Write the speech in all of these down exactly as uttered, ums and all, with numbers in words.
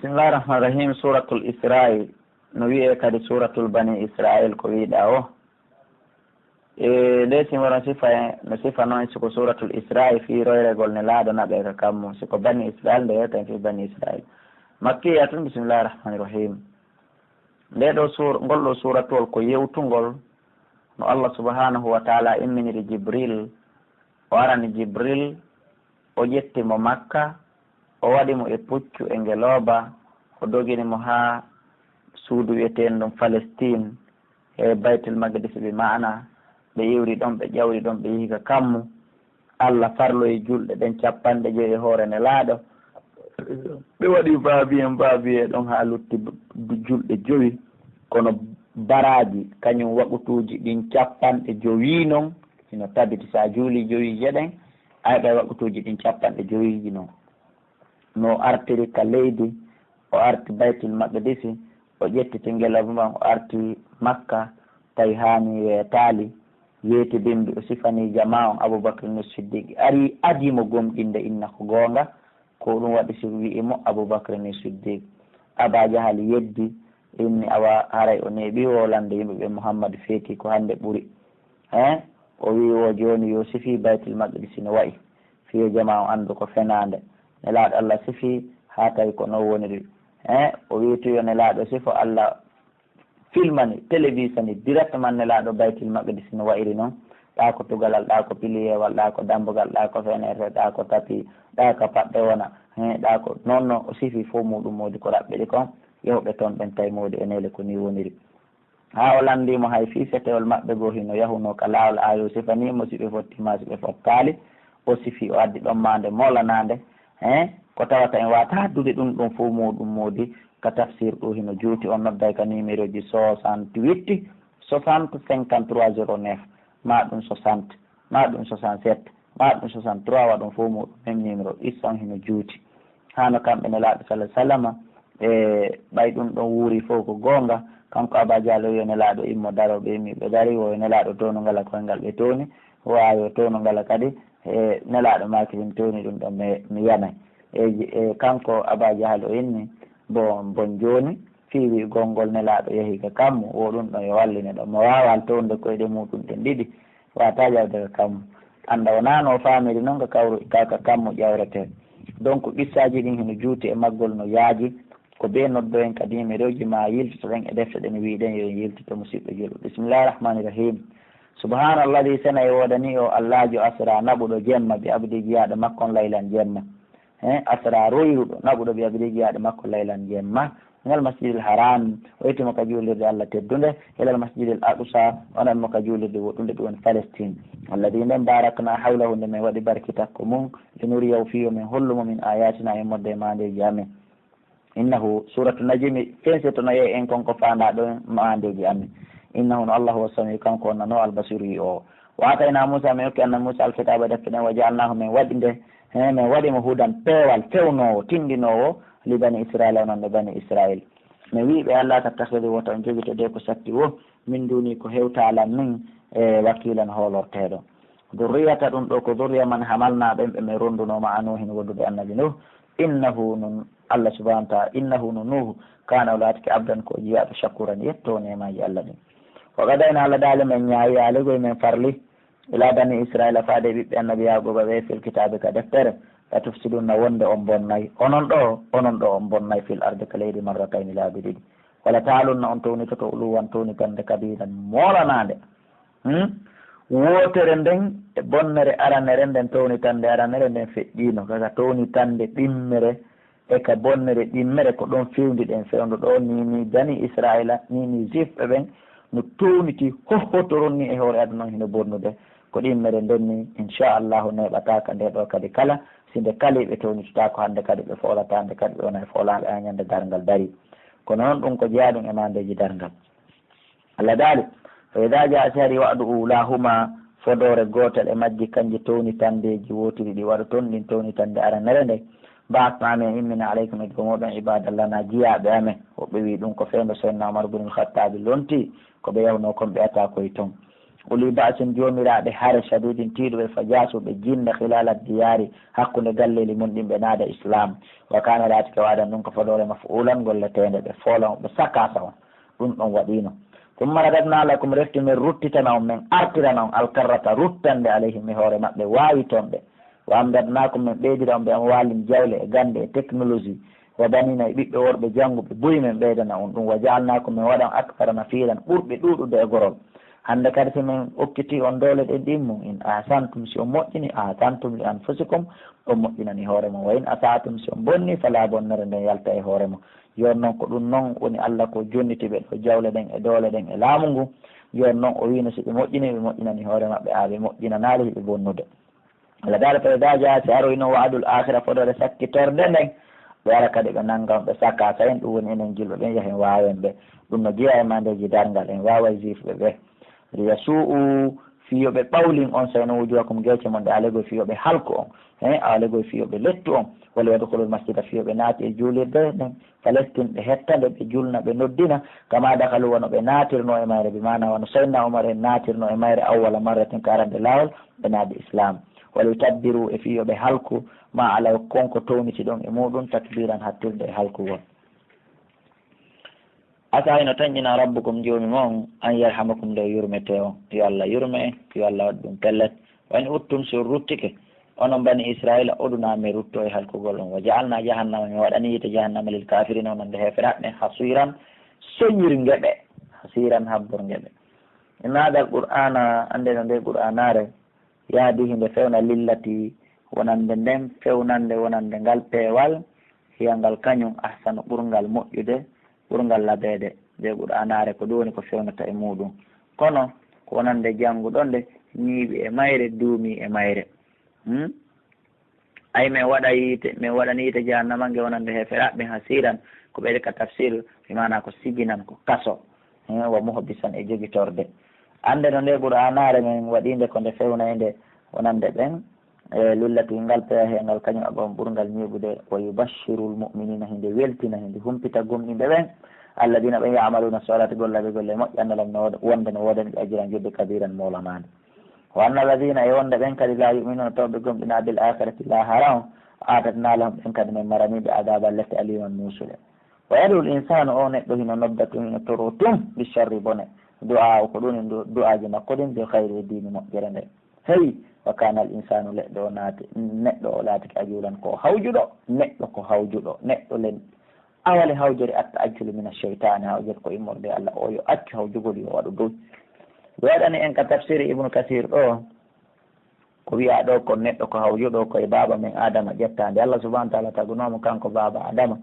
Bismillahir Rahmanir Rahim. Suratul Isra'i, no wi'ee kadi Suratul Bani Israil ko wi'ɗaa o. E nde simo no sifa, no sifa noon siko Suratul Isra'i fii royregol Nelaaɗo naɓee ka kammu, siko Bani Israil nde yewten fii Bani Israil. Makkiyatun, Bismillahir Rahmanir Rahim. Nde ɗo sur-, ngol ɗo suuratuwol ko yewtungol no Allah Subhanahu wa Ta'ala imminiri Jibril. O arani Jibril, o ƴetti mo Makka, o waɗi mo e puccu e ngelooba, o dogini mo haa suudu wi'eteendu ɗum Palestine, e Baytul Maqdis, bi maana ɓe iwri ɗon, ɓe ƴawri ɗon, ɓe yehi ka kammu. Allah farloyi julɗe ɗen cappanɗe jowi e hoore Nelaaɗo. Ɓe waɗi va-et-vient, va-et-vient ɗon haa lutti b-, julɗe jowi. Kono baraaji, kañum waqutuuji ɗin cappanɗe jowi non, hino tabiti. So a juulii jowiije ɗen, a heɓay waqutuuji ɗin cappanɗe jowiiji non. No artiri ka leydi, o arti Baytul Maqdisi, o ƴettiti ngelooba on, o arti Makka, tawi haani weetaali, weeti bimbi, o sifanii jamaa on, Abubakar ni Siddiq ari adii mo gomɗinde inna ko goonga, ko ɗum waɗi si wi'i mo Abubakar ni Siddiq. Aba Jahal yeddi, inni awa haray o neeɓi wolande yimɓe ɓe Muhammad feeti ko hannde ɓuri. Hein? O wi'i wo jooni yo sifii Baytul Maqdisi no wa'i, fii yo jamaa on anndu ko fenaande. Nelaaɗo Allah sifii haa tawi ko non woniri. Hein? O wi'i tun yo Nelaaɗo sifo, Allah filmani, télévisani directement Nelaaɗo Baytul Maqdis no wa'iri non. Ɗaa ko tugalal, ɗaa ko piliyewal, ɗaa ko dambugal, ɗaa ko fenêtre, ɗaa ko tapi, ɗaa ka paɗɗe wona. Hein, ɗaa ko non, non, o sifi fof muɗum moodi ko raɓɓiɗi kon. Yahuɓe ton ɓen tawi moodi e neele ko ni woniri. Haa o lanndii mo hay fii setewol maɓɓe goo hino yahunoo ka laawol, haa yo sifanii mo si ɓe fotti maa si ɓe fottaali. O sifi, o addi ɗon maande moolanaande. Hein, ko tawata en waata addude ɗum ɗon fof muɗum moodi ka tafsir ɗo hino juuti. On nodday ka numéro ji soixante-huit soixante cinquante-trois zéro neuf, maa ɗum soixante, maa ɗum soixante-sept, maa ɗum soixante-trois, waɗon fof muɗum même numéro, ɗisson hino juuti. Hano kamɓe Nelaaɗo sallallahu alaihi wasallam, e ɓay ɗum ɗon wuuri fof ko goonga, kanko Aba Jahal o wi'i Nelaaɗo immo daro, ɓe immi ɓe dari, wo Nelaaɗo townu ngala koyngal ɓe towni, wo ayo townu ngala kadi, e Nelaaɗo maaki mi towni ɗum ɗon mi, mi yanay. E, e kanko Aba Jahal o inni, bon, bon jooni, fii wi'ugol ngol Nelaaɗo yahi ka kammu, wo ɗum ɗon yo walline ɗon. Mo waawaa townde koyɗe muɗum ɗen ɗiɗi, waata jawde ka kammu. Annda wonaa no o faamiri non ka kawru-, ka, ka kammu ƴawretee. Donc, qissaaji ɗin hino juuti e maggol no yaaji. Ko bee noddoyen ka numéroji maa yiltotoɗen e defte ɗen wi'uɗen yo en yiltito, musiɓɓe julɓe. Bismillahir Rahmanir Rahim. Subhaanalladhi, sena e woodanii o Allaajo asra naɓuɗo jemma bi abdii jiyaaɗo makko on laylan jemma. He, asra royruɗo naɓuɗo bi abdii jiyaaɗo makko laylan jemma. Minal masjidil haram, o itti mo ka juulirde Allah teddunde, ilal masjidil aqsa, o naɓi mo ka juulirde woɗɗunde, ɗum woni Palestine. Alladhi, nden barakna hawlahu, nde min waɗi barki takko mum, linuriyahu, fii yo min hollu mo, min ayatina, immorde e maandeeji amen. Innahu, Suratu Najmi, fensitonoye en kon ko faandaa ɗon maandeeji amen. Innahu, no Allah, huwa samiu, kanko on nano, albasiru, yi'oowo. Wa atayna Musa, min okki Annabi Musa alkitaba, defte ɗen, wa ja'alnahu, min waɗi nde, he, min waɗi mo hudan, peewal fewnoowo, tindinoowo, li bani Israila, onon ɓe bani Israil. Mi wi'i ɓe, "Alla tattakhidhu, wota on jogito de ko satti wo, min duni, ko hewtaalan min, e wakiilan hoolorteeɗo." Durriyata, ɗum ɗo ko durriya, man hamalna, ɓen ɓe min rondunoo, ma'a Nuhin, wondude Annabi Nuh. Innahu, nun Allah subhanahu wa ta'ala, innahu, nun Nuhu, kana, o laatike, abdan, ko jiyaaɗo, shakuran, yetto neemaaji Allah ɗin. Wa qadayna, Allah daali, min ñaayi, aligoy min farli, ila bani Israila, faade ɓiɓɓe Annabi Yaquba ɓe, fil kitaabi, ka deftere, la tufsidunna, wonde on bonnay, onon ɗo, onon ɗo on bonnay, fil ardi, ka leydi, marratayni, laabi ɗiɗi. Wala ta'alunna, on townitoto, uluwan, townitande, kabiran, moolanaande. Hmm? Wootere nden e bonnere aranere nden, townitande aranere nden feƴƴiino, kaka townitande ɗimmere e ka bonnere ɗimmere, ko ɗon fewndi ɗen fewndo ɗo, ni, ni bani Israila, ni, ni juifɓe ɓen no towniti hohotoron ni e hoore aduna on hino bonnude. Ko ɗimmere nden ni, inchallahu, neeɓataaka nde ɗo kadi kala, si nde kali ɓe townitotaako hannde kadi ɓe foolataa nde kadi ɓe wona e foolaaɓe haa ñande darngal dari. Kono noon ɗum ko jeyaa ɗum e maandeeji darngal. Allah daali, "Fa idaa jaa, si ari wa'du uulaahuma, fodoore gootel e majji, kanji townitandeeji wootiri ɗi waɗoton, ɗin townitande aranere nde, ba'asnaa, min immina, alaykum, e dow mooɗon, ibaadan lanaa, jiyaaɓe amen." Woɓɓe wi'i ɗum ko fewndo Seydina Umar ibnul Khattaab lonti, ko ɓe yahuno kon ɓe ata koye ton. Uli ba'sin, joomiraaɓe hare, shadiidin, tiiɗuɓe, fa jaasu, ɓe jinnda, khilaala diyaari, hakkunde galleeli mum ɗin, ɓe naada Islaam. Wa kaana, laatike, wa'dan, ɗum ko fodoore, maf'uulan, golleteende, ɓe foola on, ɓe sakaasa on. Ɗum ɗon waɗiino. Summa radadnaa lakum, refti men ruttitana on, men artirana on, alkarrata, ruttande, alayhim, e hoore maɓɓe, waawiton ɓe. Wa amdadnaakum, men ɓeydira on, bi amwaalin, jawle, e gannde, e technologie, wa baniina, e ɓiɓɓe worɓe jannguɓe, buy men ɓeydana on ɗum. Wa ja'alnaakum, men waɗa on, akthara nafiiran, ɓurɓe ɗuuɗude e gorol. Hannde kadi, si men okkitii on doole ɗen ɗin mum, in ahsantum, si on moƴƴini, ahsantum li anfusikum, on moƴƴinani hoore mon. Wa in asa'tum, si on bonni, falaa, bonnere nden yalta e hoore mon. Yo non ko ɗum non woni Alla ko jonniti ɓe ɗo jawle ɗen e doole ɗen e laamu ngu. Yo non o wiino si ɓe moƴƴini, ɓe moƴƴinani hoore maɓɓe, a ɓe moƴƴinanaali, hiɓe bonnude. Alla taala, fa idaa jaa, si aroyno, wa'dul aakhira, fodoore sakkitorde nden, ɓe ara kadi ɓe nannga on, ɓe saka, so en ɗum woni enen julɓe ɓen, yahen waawen ɓe. Ɗum no jeyaa e mandeeji darngal, en waaway juifɓe ɓe. Liyasuu'u, fii yo ɓe ɓawlin on, sayno, wujuuhakum, geece mon ɗe, alegol fii yo ɓe halku on, he, alegol fii yo ɓe lettu on. Wala yadkhulul masjida, fii yo ɓe naati e juulirde nden. Palestine, ɓe hetta nde, ɓe julna, ɓe noddina, kama dakhalu, wano ɓe naatirno e mayre, bi maana wano Sayyidina Umar en naatirno e mayre, awwala marratin, ko arande laawol, ɓe naadi Islaam. Wal yutabbiru, e fii yo ɓe halku, ma alaw, kon ko towniti ɗon e muuɗum, tatbiran, hattirde e halkugol. Asa, hino tanƴina, rabbukum, joomi mon, an yarhamakum, nde yurmete on, yo Allah yurme en, yo Allah waɗu ɗum pellet. Wa in uttum, si on ruttike, onon Bani Israila, udna, men rutto e halkugol on. Wa ja'alna jahannama, men waɗani yiite jahannama, lil kafirina, wonande heeferaaɓe, hasiran, soñirnge ɓe, hasiran, habbornge ɓe. Inna hadal Qur'ana, annde no nde Qur'anaare, yahdi, hinde fewna, lillati, wonande nden, fewnande wonande ngal peewal, hiya ngal kañum, ahsanu, ɓurngal moƴƴude, ɓurngal labeede. Nde Qur'anaare, ko ɗum woni ko fewnata e muuɗum. Kono ko wonande jannguɗo nde, ñiiɓi e mayre, duumi e mayre. Hmm? Ay, men waɗa yiite, men waɗani yiite jahannama nge wonande heeferaaɓe, hasiran, ko ɓeyde ka tafsir, bi maana ko siginan, ko kaso. He, wa muhbisan, e jogitorde. Annde no nde Qur'anaare men waɗinde ko nde fewnayde wonande ɓen, e lillati, ngal peya he ngal kañum aɓa on ɓurngal ñiiɓude, wa yubashshirul mu'minina, hinde weltina, hinde humpita gomɗinɓe ɓen, alladina ɓen ya'maluna salati, gollaɓe golle moƴƴe, anna lahum, no wooda, wonde no woodani ɓe, ajran, jodde, kabiran, moolanaande. Wa anna alladina, e wonde ɓen kadi, la yu'minuna, taw ɓe gomɗina, bil akhirati, lahara on, a'tadna lahum, ɓen kadi men marani ɓe, adaban, lette, aliman, muusuɗe. Wa yad'ul insanu, o neɗɗo hino nodda tun, hino toro tun, bi sharri, bone. Du'a o, ko ɗum en du-, du'aaji makko ɗin, bi khayri, e diini moƴƴere nden. Hey, wa kana al insanu, leɗɗo o naati, neɗɗo o laatike, ajulan, ko hawjuɗo, neɗɗo ko hawjuɗo, neɗɗo len. Awale hawjere, at ta'ajjulu min ash-shaytani, hawjere ko immorde Allah, o yo accu hawjugol, yo waɗu dow. Ɓe waɗani en ka tafsiri Ibnu Kasir ɗo, ko wi'a ɗo kon, neɗɗo ko hawjuɗo, ko e baaba men Adama ƴettaande. Allah subhanahu wa ta'ala tagunoo mo kanko baaba Adama,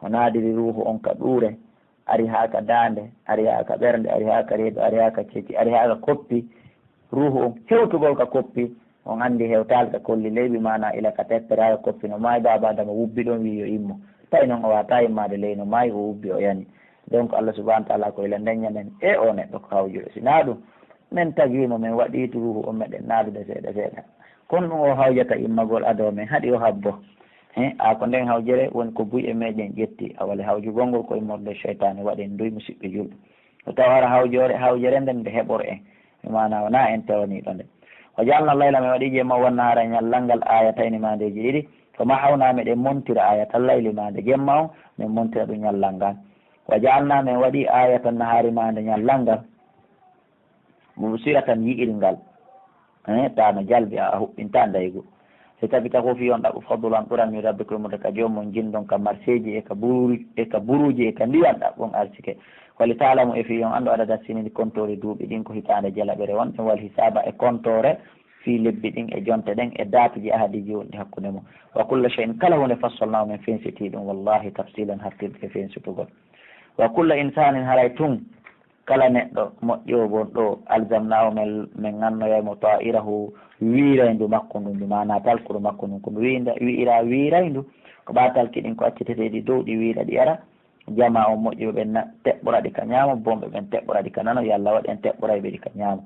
o naadiri ruuhu on ka ɗuure, ari haa ka daande, ari haa ka ɓernde, ari haa ka reedu, ari haa ka ceki, ari haa ka koppi. Ruuhu on hewtugol ka koppi, on anndi hewtaali ka kolli ley, bi maana ila ka teppere haa ka koppi, no maayi, baaba Adama wubbi ɗon, wi'i yo immo. Tawi non o waawataa immaade ley, no maayi, o wubbi, o yani. Donc Allah subhanahu wa ta'ala ko ila nden ñamen, e o neɗɗo ko hawjuɗo. Si naa ɗum, men tagii mo, men waɗii tu ruuhu on meɗen naadude seeɗa seeɗa. Kono ɗum o hawjata immagol ado men, haɗi o habbo. He, a ko nden hawjere woni ko buy e meɗen ƴetti, awale hawjugol ngol ko immorde seytaane, waɗen nduy, musiɓɓe julɓe. Ko tawa hara hawjore, hawjere nden nde heɓor en. E maana wona en tewaniiɗo nde. Wa ja'alna layla, men waɗi jemma, wan nahara, ñallal ngal, ayatayni, maandeeji ɗiɗi. Fa mahawna, meɗen montira, ayatal layli, maande jemma on, men montira ɗum ñallal ngal. Wa ja'alna, men waɗi, ayatan nahari, maande ñallal ngal, mubsiratan, yi'irngal. Eh, taa no jalbi, a, a huɓɓintaa ndaygu. Litabtagu, fii on ɗaɓɓu, fadlan, ɓural, min rabbikum, immorde ka joomum on, jinndon ka marseeji, e ka buruuri-, e ka buruuji, e ka ndiyan ɗaɓɓon arsike. Wa lita'lamu, e fii on anndu, adada sinini, kontoori duuɓi ɗin, ko hitaande jalaɓere wonɗen, wal hisaaba, e kontoore fii lebbi ɗin, e jonte ɗen, e daatuji, ahadiiji wonɗi hakkunde mum. Wa kulla shay'in, kala huunde, fassalnaahu, men fensitii ɗum, wallahi, tafsilan, hattirde e fensitugol. Wa kulla insanin, haray tun, kala neɗɗo moƴƴo bon ɗo, alzamnaahu, men, men ŋannoyay mo, ta'irahu, wiirayndu makko ndun, bi maana talkuru makko ndun. Ko mi wiinda, wi'ira wiirayndu, ko ɓa talki ɗin ko acceteteeɗi dow ɗi wiira ɗi ara, jama on moƴƴuɓe ɓen na-, teɓɓora ɗi ka ñaamo, bonɓe ɓen teɓɓora ɗi ka nano, yo Allah waɗ en teɓɓorayɓe ɗi ka ñaamo.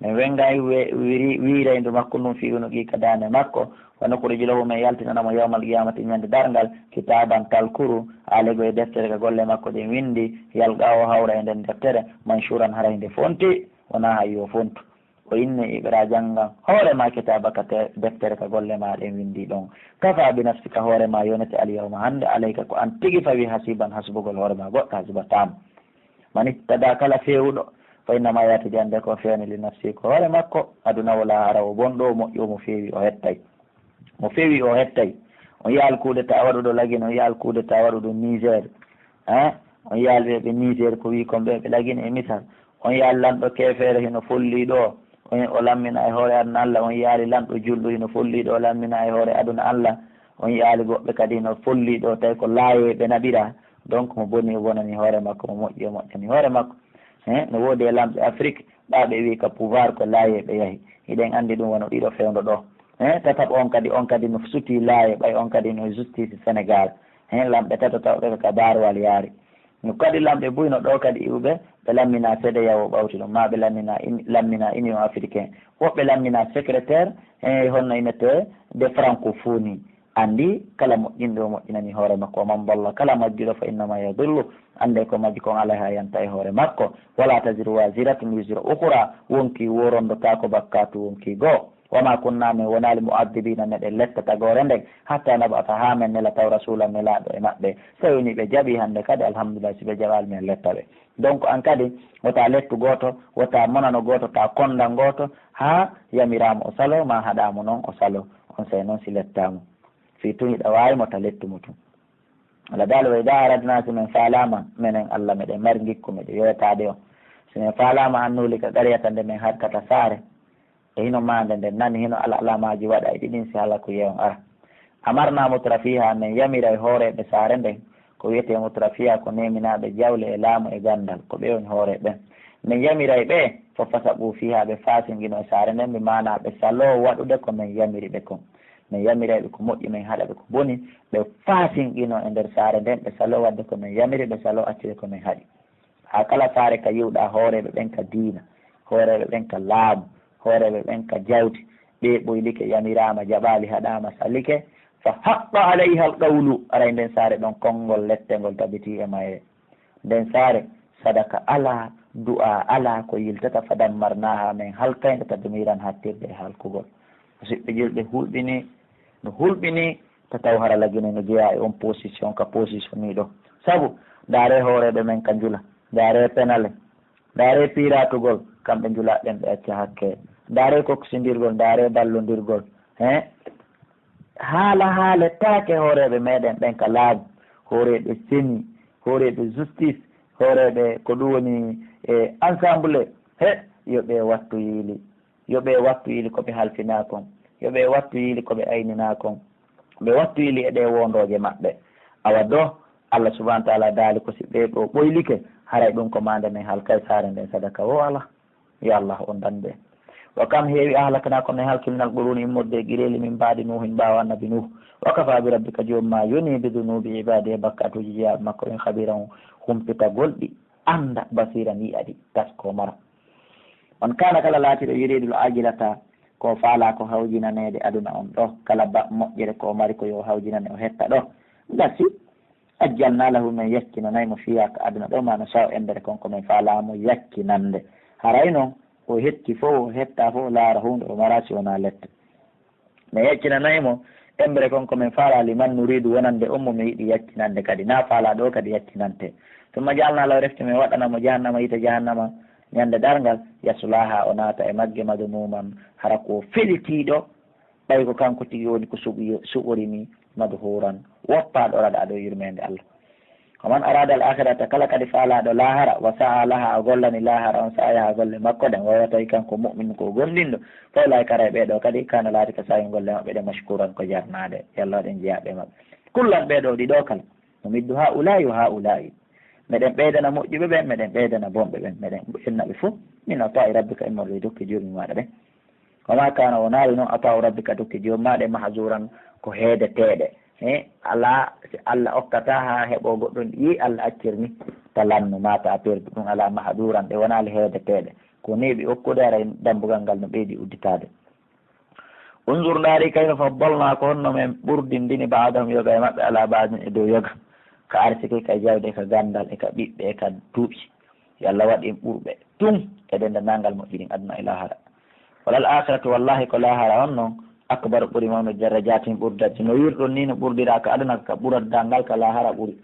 Men wengay we-, wiri-, wiirayndu makko ndun fii unuqi ka daande makko, wa nukhriju lahu, men yaltinana mo yawmal qiyamati, ñande darngal, kitaban, talkuru, alego e deftere ka golle makko ɗen windi, yalqahu, hawra e nden deftere, manshuran, hara hinde fonti. wonaa hay yo fontu. O inne iɓra janngan hoore ma kitaabaka te deftere ka golle ma ɗen winndi ɗon. Kafa bi nafsika hoore ma yonete al yawma hannde alayka ko an tigi fawi hasiban hasbugol hoore ma goɗɗo hasibataama. Man ittada kala feewuɗo fa innama yatadi ande ko feewni li nafsi ko hoore makko aduna wala hara o bonɗo o moƴƴo mo feewi o hettay. Mo fewi o hettay. On yaal kudeta waɗuɗo lagine, on yaal kudeta waɗuɗo Niger. Hein? On yaal ɓe ɓe Niger ko wi kon ɓe ɓe lagine e misal. On yaal lanɗo kefeere hino folli ɗo. On o lammina e hoore aduna Allah. On yaali lanɗo julɗo hino folli ɗo o lammina e hoore aduna Allah. On yaali goɓɓe kadi hino folli ɗo tawi ko laaye ɓe naɓira. Donc mo boni o bonani hoore makko, mo moƴƴi o moƴƴani hoore makko. Hein? No woodi e lamɓe Afrique ɓa ɓe wi ka pouvoir ko laaye ɓe yahi. Hiɗen andi ɗum wano ɗiɗo fewndo ɗo. Hein, tataɓo on kadi, on kadi no suti laaye, ɓay on kadi no justice Sénégal. Hein, lamɓe tato tawɓe ko ka barwal yaari. No kadi lamɓe buy no ɗo kadi iwɓe, ɓe lammina C D A O ɓawti ɗum, ma ɓe lammina in-, lammina Union Africaine. Woɓɓe lammina secrétaire, hein, honno inete de francophonie. Andi kala moƴƴinɗo o moƴƴinani hoore makko, wa man dalla kala majjuɗo fa innama yadillu, ande ko majji kon alayha yanta e hoore makko. Wala taziru waziratun wizra ukhra, wonki worondotaako bakkatu wonki goo. Wama kunna min wonaali mu'addibina meɗen letta tagoore nden, hatta nab'atha haa men nela taw rasulan nelaaɗo e maɓɓe. So woni ɓe jaɓi hannde kadi, alhamdulillah, si ɓe jaɓaali men letta ɓe. Donc an kadi, wota lettu gooto, wota monano gooto, ta kondan gooto, haa yamiraama o salo, ma haɗaama noon o salo, on sey noon si lettaama. Fii tun hiɗa waawi mo ta lettu mo tun. Allah daali, wa idaa aradnaa, si men faalaama, menen Allah meɗen mari ngikku meɗen yoytaade on. Si men faalaama an nuhlika qaryatan, nde men halkata saare, e hino maande nden nani hino alaalamaaji waɗa e ɗiɗin si hala ko yeyon ara. Amarnaa mutrafiihaa, men yamiray hooreeɓe saare nden, ko wi'etee mutrafiihaa ko neeminaaɓe jawle e laamu e ganndal, ko ɓe woni hooreeɓe ɓen. Men yamiray ɓe, fa fasaquu fiihaa, ɓe faasinqino e saare nden, bi maanaa ɓe saloo waɗude ko men yamiri ɓe kon. Men yamiray ɓe ko moƴƴi, men haɗa ɓe ko boni, ɓe faasinqino e nder saare nden, ɓe saloo waɗde ko men yamiri, ɓe saloo accude ko men haɗi. Haa kala saare ka yi'uɗaa hooreeɓe ɓen ka diina, hooreeɓe ɓen ka laamu, hooreeɓe ɓen ka jawdi, ɓe ɓoylike, yamiraama, jaɓaali, haɗaama, salike, fa haqqa alayha alqawlu, aray nden saare ɗon konngol lette ngol tabitii e mayre. Nden saare, sadaka alaa, du'aa alaa, ko yiltata, fa dammarnaahaa, men halkay nde, tadmiiran, hattirde e halkugol. Musidɓe julɓe, hulɓinii, no hulɓinii, ta taw hara lagine no jeyaa e on position ka position nii ɗo. Sabu, ndaaree hooreeɓe men ka njula, ndaaree penale, ndaaree piiratugol, kamɓe njulaa ɓen ɓe acca hakkee. Ndaaree koksindirgol, ndaaree ballondirgol. Hein? Haala haaletaake hooreeɓe meɗen ɓen ka laamu, hooreeɓe seni, hooreeɓe justice, hooreeɓe ko ɗum woni e ensemble. He, yo ɓe wattu yiili, yo ɓe wattu yiili ko ɓe halfinaa kon, yo ɓe wattu yiili ko ɓe ayninaa kon, ɓe wattu yiili e ɗee wondooje maɓɓe. Awa do, Allah subhanahu wa taala daali ko si ɓee ɗoo ɓoylike, haray ɗum ko maande men halkay saare nden sadaka woo alaa. Yo Allah on dan ɓe. Wa kam heewi ahlaknaa ko men halki minal quruni immorde e gireeli min baadi Nuuhin ɓaawo annabi Nuuh. Wa kafaa bi rabbika joom maa yonii bi dunuubi ibaadi e bakkatuuji jeyaaɓe makko ɓen khabiiran humpitagol ɗi annda basiiran yi'a ɗi tasko mara. Man kaana kala laatiiɗo yuriidul aajilata ko faalaa ko hawjinaneede aduna on ɗo kala ba moƴƴere ko mari ko yo hawjinane o hetta ɗo. Gasi. Ajjalnaa lahu men yaccinanay mo fiihaa ka aduna ɗo maa nashaa'u embere kon ko men faalaa mo yaccinande. Haray non o hetti fof o hetta fof o laara huunde o maraa si wonaa lette. Men yaccinanay mo embere kon ko men faalaa liman nuriidu wonande on mo men yiɗi yaccinande kadi naa faalaa ɗo kadi yaccinante. Summa ja'alnaa lahu refti men waɗana mo jahannama yiite jahannama ñande darngal yaslaahaa o naata e magge madmuuman hara ko felitiiɗo. Ɓay ko kanko tigi woni ko suɓi-, suɓori ni madhuuran, woppaaɗo raɗaaɗo yurmeende Allah. Wa man araada al-aakhirata, kala kadi faalaaɗo laahara, wa sa'a lahaa, o gollani laahara on sa'yahaa golle makko ɗen, wa huwa tawi kanko mu'minun ko o gomɗinɗo, fa ulaa'ika, haray ɓee ɗoo kadi, kaana laati ka sa'yihim golle maɓɓe ɗen mashkuuran ko jarnaaɗe, yo Allah waɗ en jeyaaɓe e maɓɓe. Kullan ɓee ɗoo ɗiɗo kala, numiddu haa'ulaa'i wa haa'ulaa'i. Meɗen ɓeydana moƴƴuɓe ɓen, meɗen ɓeydana bonɓe ɓen, meɗen ɓeydana ɓe fof. Min ataa'i rabbika, immorde e dokke joomi maaɗa ɗen. Wa maa kaana, wonaali noon, ataa'u rabbika, dokke joom maaɗa, mahzuuran, ko heedeteeɗe. He, alaa, si Allah okkataa haa heɓoo goɗɗum, yii Allah accir ni, ta lannu, maa ta perdu, ɗum alaa, mahzuuran, ɗe wonaali heedeteeɗe. Ko neeɓi okkude, haray dambugal ngal no ɓeydi udditaade. Unzur, ndaari, kayfa faddalnaa, ko honno men ɓurdindini, ba'dahum, yoga e maɓɓe, alaa ba'din, e dow yoga, ka arsike, ka jawdi, e ka ganndal, e ka ɓiɓɓe, e ka duuɓi. Yo Allah waɗ en ɓurɓe tun e denndaangal moƴƴi ɗin aduna e laahara. Walal aakhiratu, wallaahi ko laahara on non, akbaru ɓuri mawnude, darajaatin ɓurdi. No wirɗon ni no ɓurdira ka aduna ka ɓural dal ngal ka laahara ɓuri.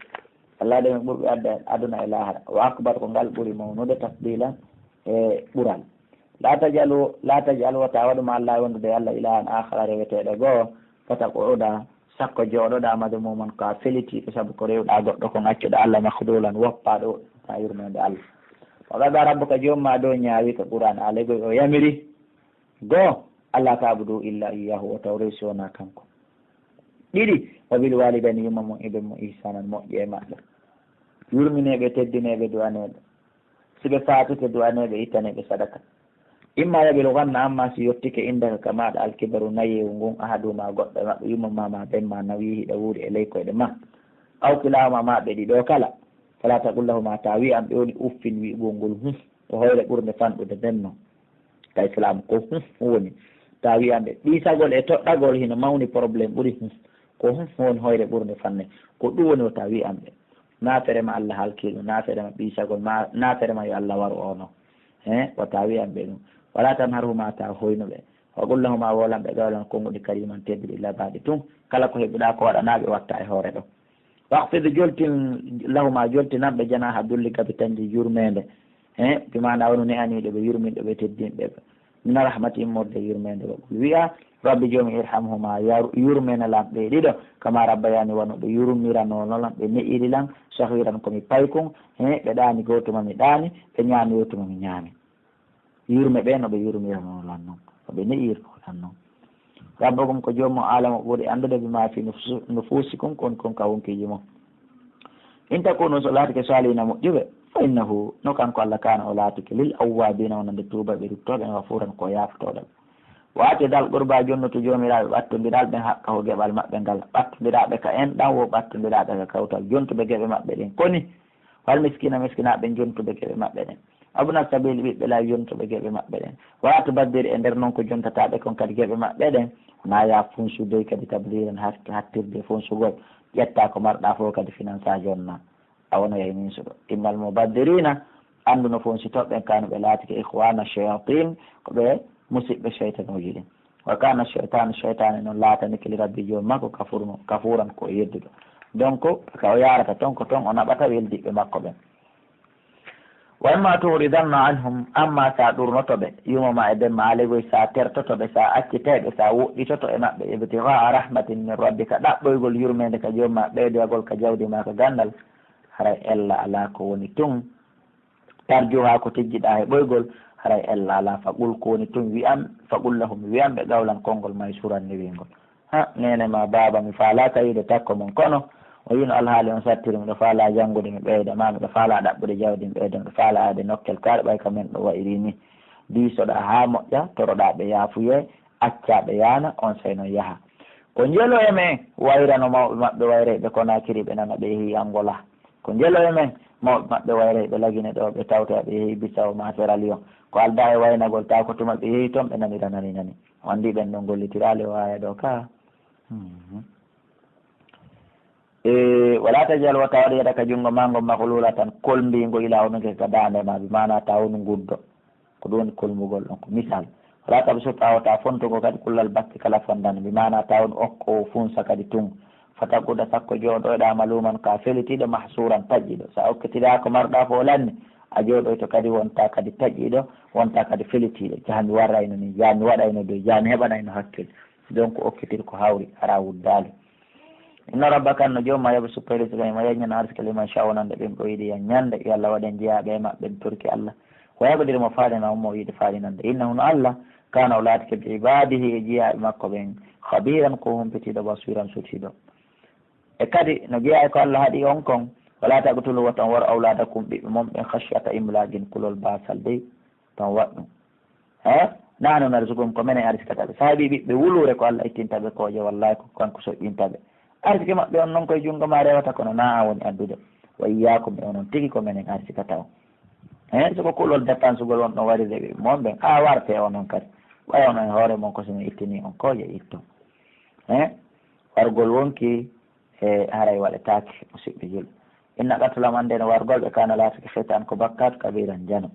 Allah de men ɓurɓe adda en aduna e laahara. Wa akbar ko ngal ɓuri mawnude tafdilan e ɓural. La tajalu, la tajalu wata waɗu ma Allah wondude e Allah ilahan akhara reweteɗo goo. Fata ko oɗa sakko jooɗoɗa made mumon ka felitiiɗo sabu ko rewɗa goɗɗo kon accuɗa Allah makhdulan woppaaɗo woɗɗinta yurmende Allah. Wa qada rabbuka joom ma dow ñaawi ka Qur'an alegoy o yamiri. Goo, Allah ta'budu illa iyyahu, o tawre si wonaa kanko. Ɗiɗi, wa bil walidayni yumma mon ibe mo ihsanan moƴƴe e maɓɓe. Yurmineeɓe, teddineeɓe, du'aneeɓe. Si ɓe faatike, du'aneeɓe, ittaneeɓe sadaka. Imma yablughanna, amma si yottike indaka ka maaɗa alkibaru nayewu ngun ahaduhuma goɗɗo e maɓɓe yumma ma ma ben ma nawihi ɗo wuuri e ley koyɗe ma. Aw kilahuma ma ɓe ɗiɗo kala. Fala taqul lahuma ta wi'an ɓe woni uffin wi'ugol ngol hum. Ko hoyre ɓurnde fanɗude nden non. Ka Islam ko hum woni. Ta wi'an ɓe ɓiisagol e toɗɗagol hino mawni problème ɓuri hum. Ko hum woni hoyre ɓurnde fanne. Ko ɗum woni wota wi'an ɓe. Naafere ma Allah halkiiɗo, naafere ma ɓiisagol, ma, naafere ma yo Allah waru ono. He, wata wi'an ɓe ɗum. Wala tanharhuma ta hoynu ɓe. Wa qul lahuma wolan ɓe qawlan konguɗi kariman tedduɗi labaɗi tun. Kala ko heɓuɗa ko waɗanaɓe watta e hoore ɗo. Waqfid joltin lahuma joltinan ɓe janaha dulli gabi tanji yurmende. He, bi maana wonu ne aniɗo ɓe yurminɗo ɓe teddinɓe ɓe. Mina rahmati immorde yurmende wa qul wi'a. Rabbi joomi irhamhuma yar-, yurmena lan ɓe ɗiɗo. Kama rabbayani wano ɓe yurmiranono lan ɓe ne'iri lan. Sahiran ko mi paykun. He, ɓe ɗaani goo tuma mi ɗaani. Ɓe ñaami goo tuma mi ñaami. Yurme ɓe no ɓe yurmirano lan non, no ɓe ne'irno lan non. Rabbukum ko joom mon alamu ɓuri anndude bima fi nufsu-, nufusikum kon kon ka wonkiiji mon. In takunu so laatike salihina moƴƴuɓe, fa innahu no kanko Allah kana o laatike lil awwabina wonande tuubaɓe ruttooɓe gafuran ko yaafotooɗo ɓe. Wa ati dal qurba jonnutu joomiraaɓe ɓattondiral ɓen haqqahu geɓal maɓɓe ngal, ɓattondiraaɓe ka enɗan wo ɓattondiraaɓe ka kawtal jontuɓe geɓe maɓɓe ɗen koni. Wal miskina, miskinaaɓe jontuɓe geɓe maɓɓe ɗen. Abna sabil, ɓiɓɓe laawi jontuɓe geɓe maɓɓe ɗen. Wala tubaddir, e nder non ko jontataa ɓe kon kadi geɓe maɓɓe ɗen. Na ya funsude kadi tabdiran hat-, hattirde funsugol. Ƴetta ko marɗa fof kadi finansa jonna. A wonoyay min suɗo. Innal mubaddirina, anndu no funsitooɓe ɓen kanu ɓe laatike ikhwana shayatin, ko ɓe musiɓɓe shaytanuuji ɗin. Wa kana shaytanu, shaytaane noon laatanike li rabbi joom makko kafurno, kafuran ko yedduɗo. Donc, ka o yaarata ton ko ton o naɓata weldiɓɓe makko ɓen. Wa imma tu'ridanna anhum, amma sa ɗurnoto ɓe, yumma ma e ben ma alegoy sa tertoto ɓe, sa accitay ɓe, sa woɗɗitoto e maɓɓe, ibtigha'a rahmatin min rabbika, ɗaɓɓoygol yurmeende ka joom ma, ɓeydoyagol ka jawdi ma ka ganndal, haray ella alaa ko woni tun. Tarjuha ko tijjiɗa e ɓoygol, haray ella alaa. Faqul ko woni tun wi'an, faqul lahum wi'an ɓe qawlan konngol maysuran niwingol. Ha, neene ma baaba, mi faalaaka yiide takko mon, kono o yino alhaali on sattiri, miɗo faalaa janngude mi ɓeyda, ma miɗo faalaa ɗaɓɓude jawdi mi ɓeyda, miɗo faalaa yaade nokkel kaari ɓay ka men ɗo wa'iri ni. Diisoɗaa haa moƴƴa, toroɗaa ɓe yaafuyee, accaa ɓe yaana, onsay non yaha. Ko njelo e men, wayra no mawɓe maɓɓe wayrayɓe Konaakiri ɓe nana ɓe yehi Angola. Ko njelo e men, mawɓe maɓɓe wayrayɓe Lagine ɗo ɓe tawta ɓe yehi Bisaw ma Sierra Leone. Ko aldaa e waynagol taa ko tuma ɓe yehi ton ɓe nanira nani nani. O anndi ɓen ɗon gollitiraali o haya ɗo ka. Mhm. E, wala tajal wata waɗa yada ka junngo ma ngon mahlulatan kolmbingo ila unuke ka daande ma, bi maana ta wonu nguddo. Ko ɗum woni kolmugol ɗon, ko misal. Wala tabsut, a wata fontugo kadi kullal basti kala fondande, bi maana ta wonu okko o funsa kadi tun. Fatakuda sakko jooɗoyɗa maluman ka felitiiɗo mahsuran taƴƴiɗo. Sa okkitiraa ko marɗa fof lanni, a jooɗoyto kadi wonta kadi taƴƴiɗo, wonta kadi felitiiɗo. Jaha mi warrayno ni, jaha mi waɗayno dow, jaha mi heɓanayno hakkil. Donc okkitir ko hawri, hara wuddaali. Inna rabbaka no jooma yabsutu rizqa, himo yaññana arsike liman shaa'u nande ɓen o yiɗi yaññande, yo Allah waɗen jeyaaɓe e maɓɓe, ɓen torki Allah. Wa yaqdiru mo faalina on mo o yiɗi faalinande. Innahu no Allah, kana o laatike bi ibadihi e jeyaaɓe makko ɓen, khabiran ko humpitiiɗo, basiran sutiiɗo. E kadi no jeyaa e ko Allah haɗi on kon, wala taqtulu wata on waro awladakum ɓiɓɓe mon ɓen khashyata imlaqin kulol baasal dey, ton waɗ ɗum. He? Nahnu narzuquhum, ko menen arsikata ɓe. Sa heɓi ɓiɓɓe wuluure, ko Allah ittinta ɓe kooƴe, wallahi ko kanko soƴƴinta ɓe. Arsike maɓɓe on non koye junngo ma rewata, kono na an woni addude. Wa iyyakum, e onon tigi ko menen arsikata on. He? Soko kulol dépensugol on ɗon warire ɓiɓɓe mon ɓen, a warte onon kadi. Ɓay onon e hoore mon ko so mi ittini on kooƴe itton. He? Wargol wonki e haray waɗetaake, musidɓe julɓe. Inna qatla, man nden wargol ɓe, kana, laatake, khit'an, ko bakkaatu, kabiran, njano.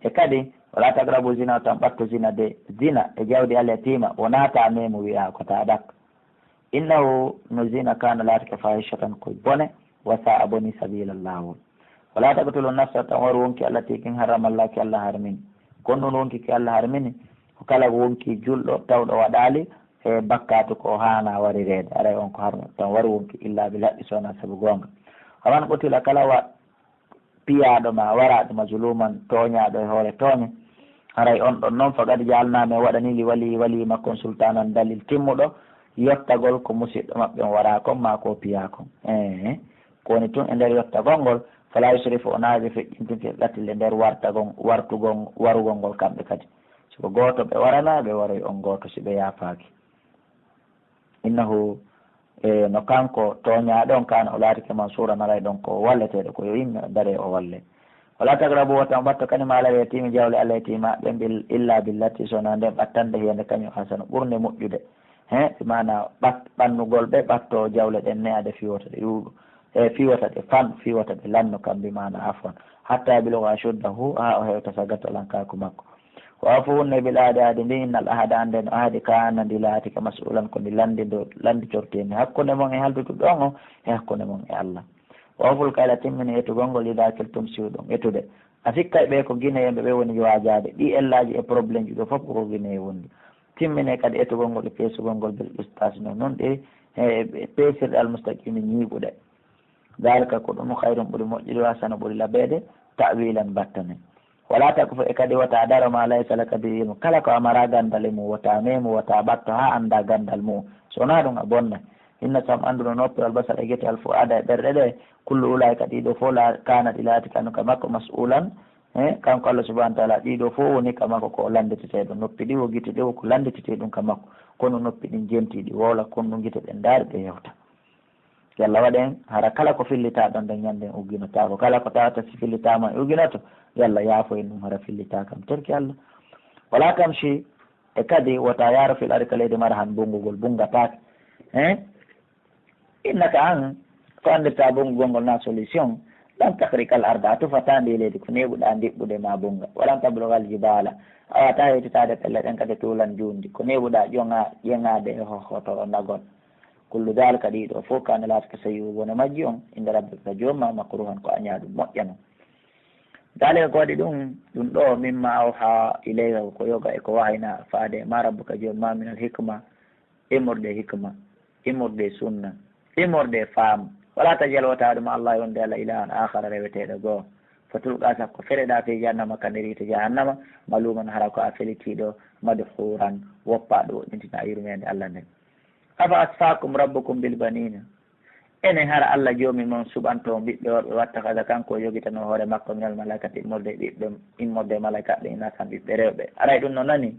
E kadi, wala taqrabu zina, tan ɓatto zina de, zina e jawdi al yatima, wonata memu wi'a ko ta dak. Innahu, no zina, kana, laatake, fahishatan, ko bone, wa sa'a, boni, sabila, laawol. Wala taqtulu nafsa, tan waru wonki, allati, kin, harrama Allah, ki Allah harmini. Kon ɗun wonki ki Allah harmini, ko kala wonki julɗo tawɗo waɗali e bakkaatu ko haana warireede, aray on ko harmi, tan waru wonki illa bil haqqi, so wona sabu goonga. Wa man qutila, kala wa piyaaɗo ma waraaɗo mazluman, tooñaaɗo e hoore tooñe, aray on ɗon non, faqad ja'alna, men waɗani, li wali, wali makko on, sultanan, dalil timmuɗo, yottagol ko musiɗɗo maɓɓe on waraa kon, maa ko piyaa kon. Ehe. Ko woni tun e nder yottagol ngol, fala yusrifu, o naaɓe feƴƴintinke qatl e nder wartagol, wartugol, warugol ngol kamɓe kadi. Si ko gooto ɓe warana, ɓe waroy on gooto si ɓe yaafaaki. Innahu, e, no kanko tooñaaɗo on, kana, o laatike, mansuran, aray ɗon ko walleteeɗo, ko yo imme dare o walle. Wala taqrabu, wota on ɓatto kadi, maalal yatimi, jawle al yatima ɓen, bil, illa billati, so wona nden ɓattande hiyande kañum, hasana, ɓurnde moƴƴude. He, bi maana ɓat-, ɓannugol ɓe, ɓatto jawle ɗen ne'ade fiwota ɗe yuuɗu. E fiwota ɗe fan, fiwota ɗe lanno kam, bi maana afwan. Hatta yabluga ashuddahu, haa o hewta sagatal hankaaku makko. Wa awfu, hunne, bil ahdi, ahdi ndin, innal ahda, anndee no ahdi, kaana, ndi laatike, mas'ulan, ko ndi landido-, landitorteeni, hakkunde mon e halduɗo ɗon on, e hakkunde mon e Allah. Wa awful kayla, timmine etugol ngol, idaa kiltum, si oɗon etude. A sikkay ɓe ko Guinéen ɓe, ɓe woni waajaade. Ɗi ellaaji e problèmeji ɗo fof ko Guinée wondi. Timmine kadi etugol ngol e peesugol ngol, bil qistas, no non ɗe, e, e peesirɗe, al mustaqimi, ñiiɓuɗe. Daalika, ko ɗum, khayrun, ɓuri moƴƴude, wa ahsanu, ɓuri labeede, ta'wilan, battane. Wala taqfu, e kadi wota daro, ma laysa laka bihi ilm, kala ko a mara ganndal e mum, wota memu, wota ɓatto haa annda ganndal mum. So wonaa ɗum, a bonnay. Inna sam'a, anndu no noppi, wal basara, e gite, al fu'aada, e ɓerɗe ɗe, kullu ulaa'ika, ɗii ɗoo fof, la, kaana, ɗi laati, anhu, ka makko, mas'uulan, he, kanko Allah subhaanahu wa ta'aalaa, ɗii ɗoo fof woni ka makko ko o lannditeteeɗo. Noppi ɗi wo, gite ɗe wo, ko lannditete ɗum ka makko. Kono noppi ɗin jenti, ɗi wowla, kono ɗum gite ɗen ndaari, ɗe yewta. Yalla waɗen hara kala ko fillitaa ɗon ɗen ñannden ugginotaako. Kala ko tawata si fillitaama e ugginoto, yalla yaafo en ɗum, hara fillitaa kam terki Allah. Wala tamshi, e kadi wota yaaro fil ardi, ka leydi, marahan, bunngugol, bunngataake. He? Innaka, an, ko anndirtaa bunngugol ngol na solution, lan takhriqal arda, a tufataa ndi leydi, ko neeɓuɗaa ndiɓɓude ma bunnga. Walan tablugal jibala, a waawataa hewtitaade pelle ɗen kadi tuulan juutndi. Ko neeɓuɗaa ƴoŋa-, ƴeŋaade e hohotoro nagol. Kullu daalika, ɗii ɗoo fof, kaana, laatike, sayi'uhu, bone majji on, inda rabbika, ka joom ma, makruhan, ko añaa ɗum, moƴƴa non. Daalika, ko waɗi ɗum, ɗum ɗoo, mimma awha ilayka, ko yoga e ko wahayna faade e ma, rabbuka, joom ma, minal hikma, immorde e hikma, immorde e sunna, immorde e faamu. Wala tajal, wota waɗu, ma Allahi, wonde Allah, ilahan akhara, reweteeɗo goo. Fa tulqa, sakko fereɗaa, fi jahannama, ka nder yiite jahannama, maluman, hara ko a felitiiɗo, madhuran, woppaaɗo woɗɗintinaa yurmeende Allah nden. Afa asfakum rabbukum bil banina. Enen hara Allah joomi mon suɓanto on ɓiɓɓe worɓe, wattakhadha, kanko o yogitanoo hoore makko, minal malaikati, immorde e ɓiɓɓe, immorde e malaikaaɓe, inasan, ɓiɓɓe rewɓe. Aray ɗum no nani?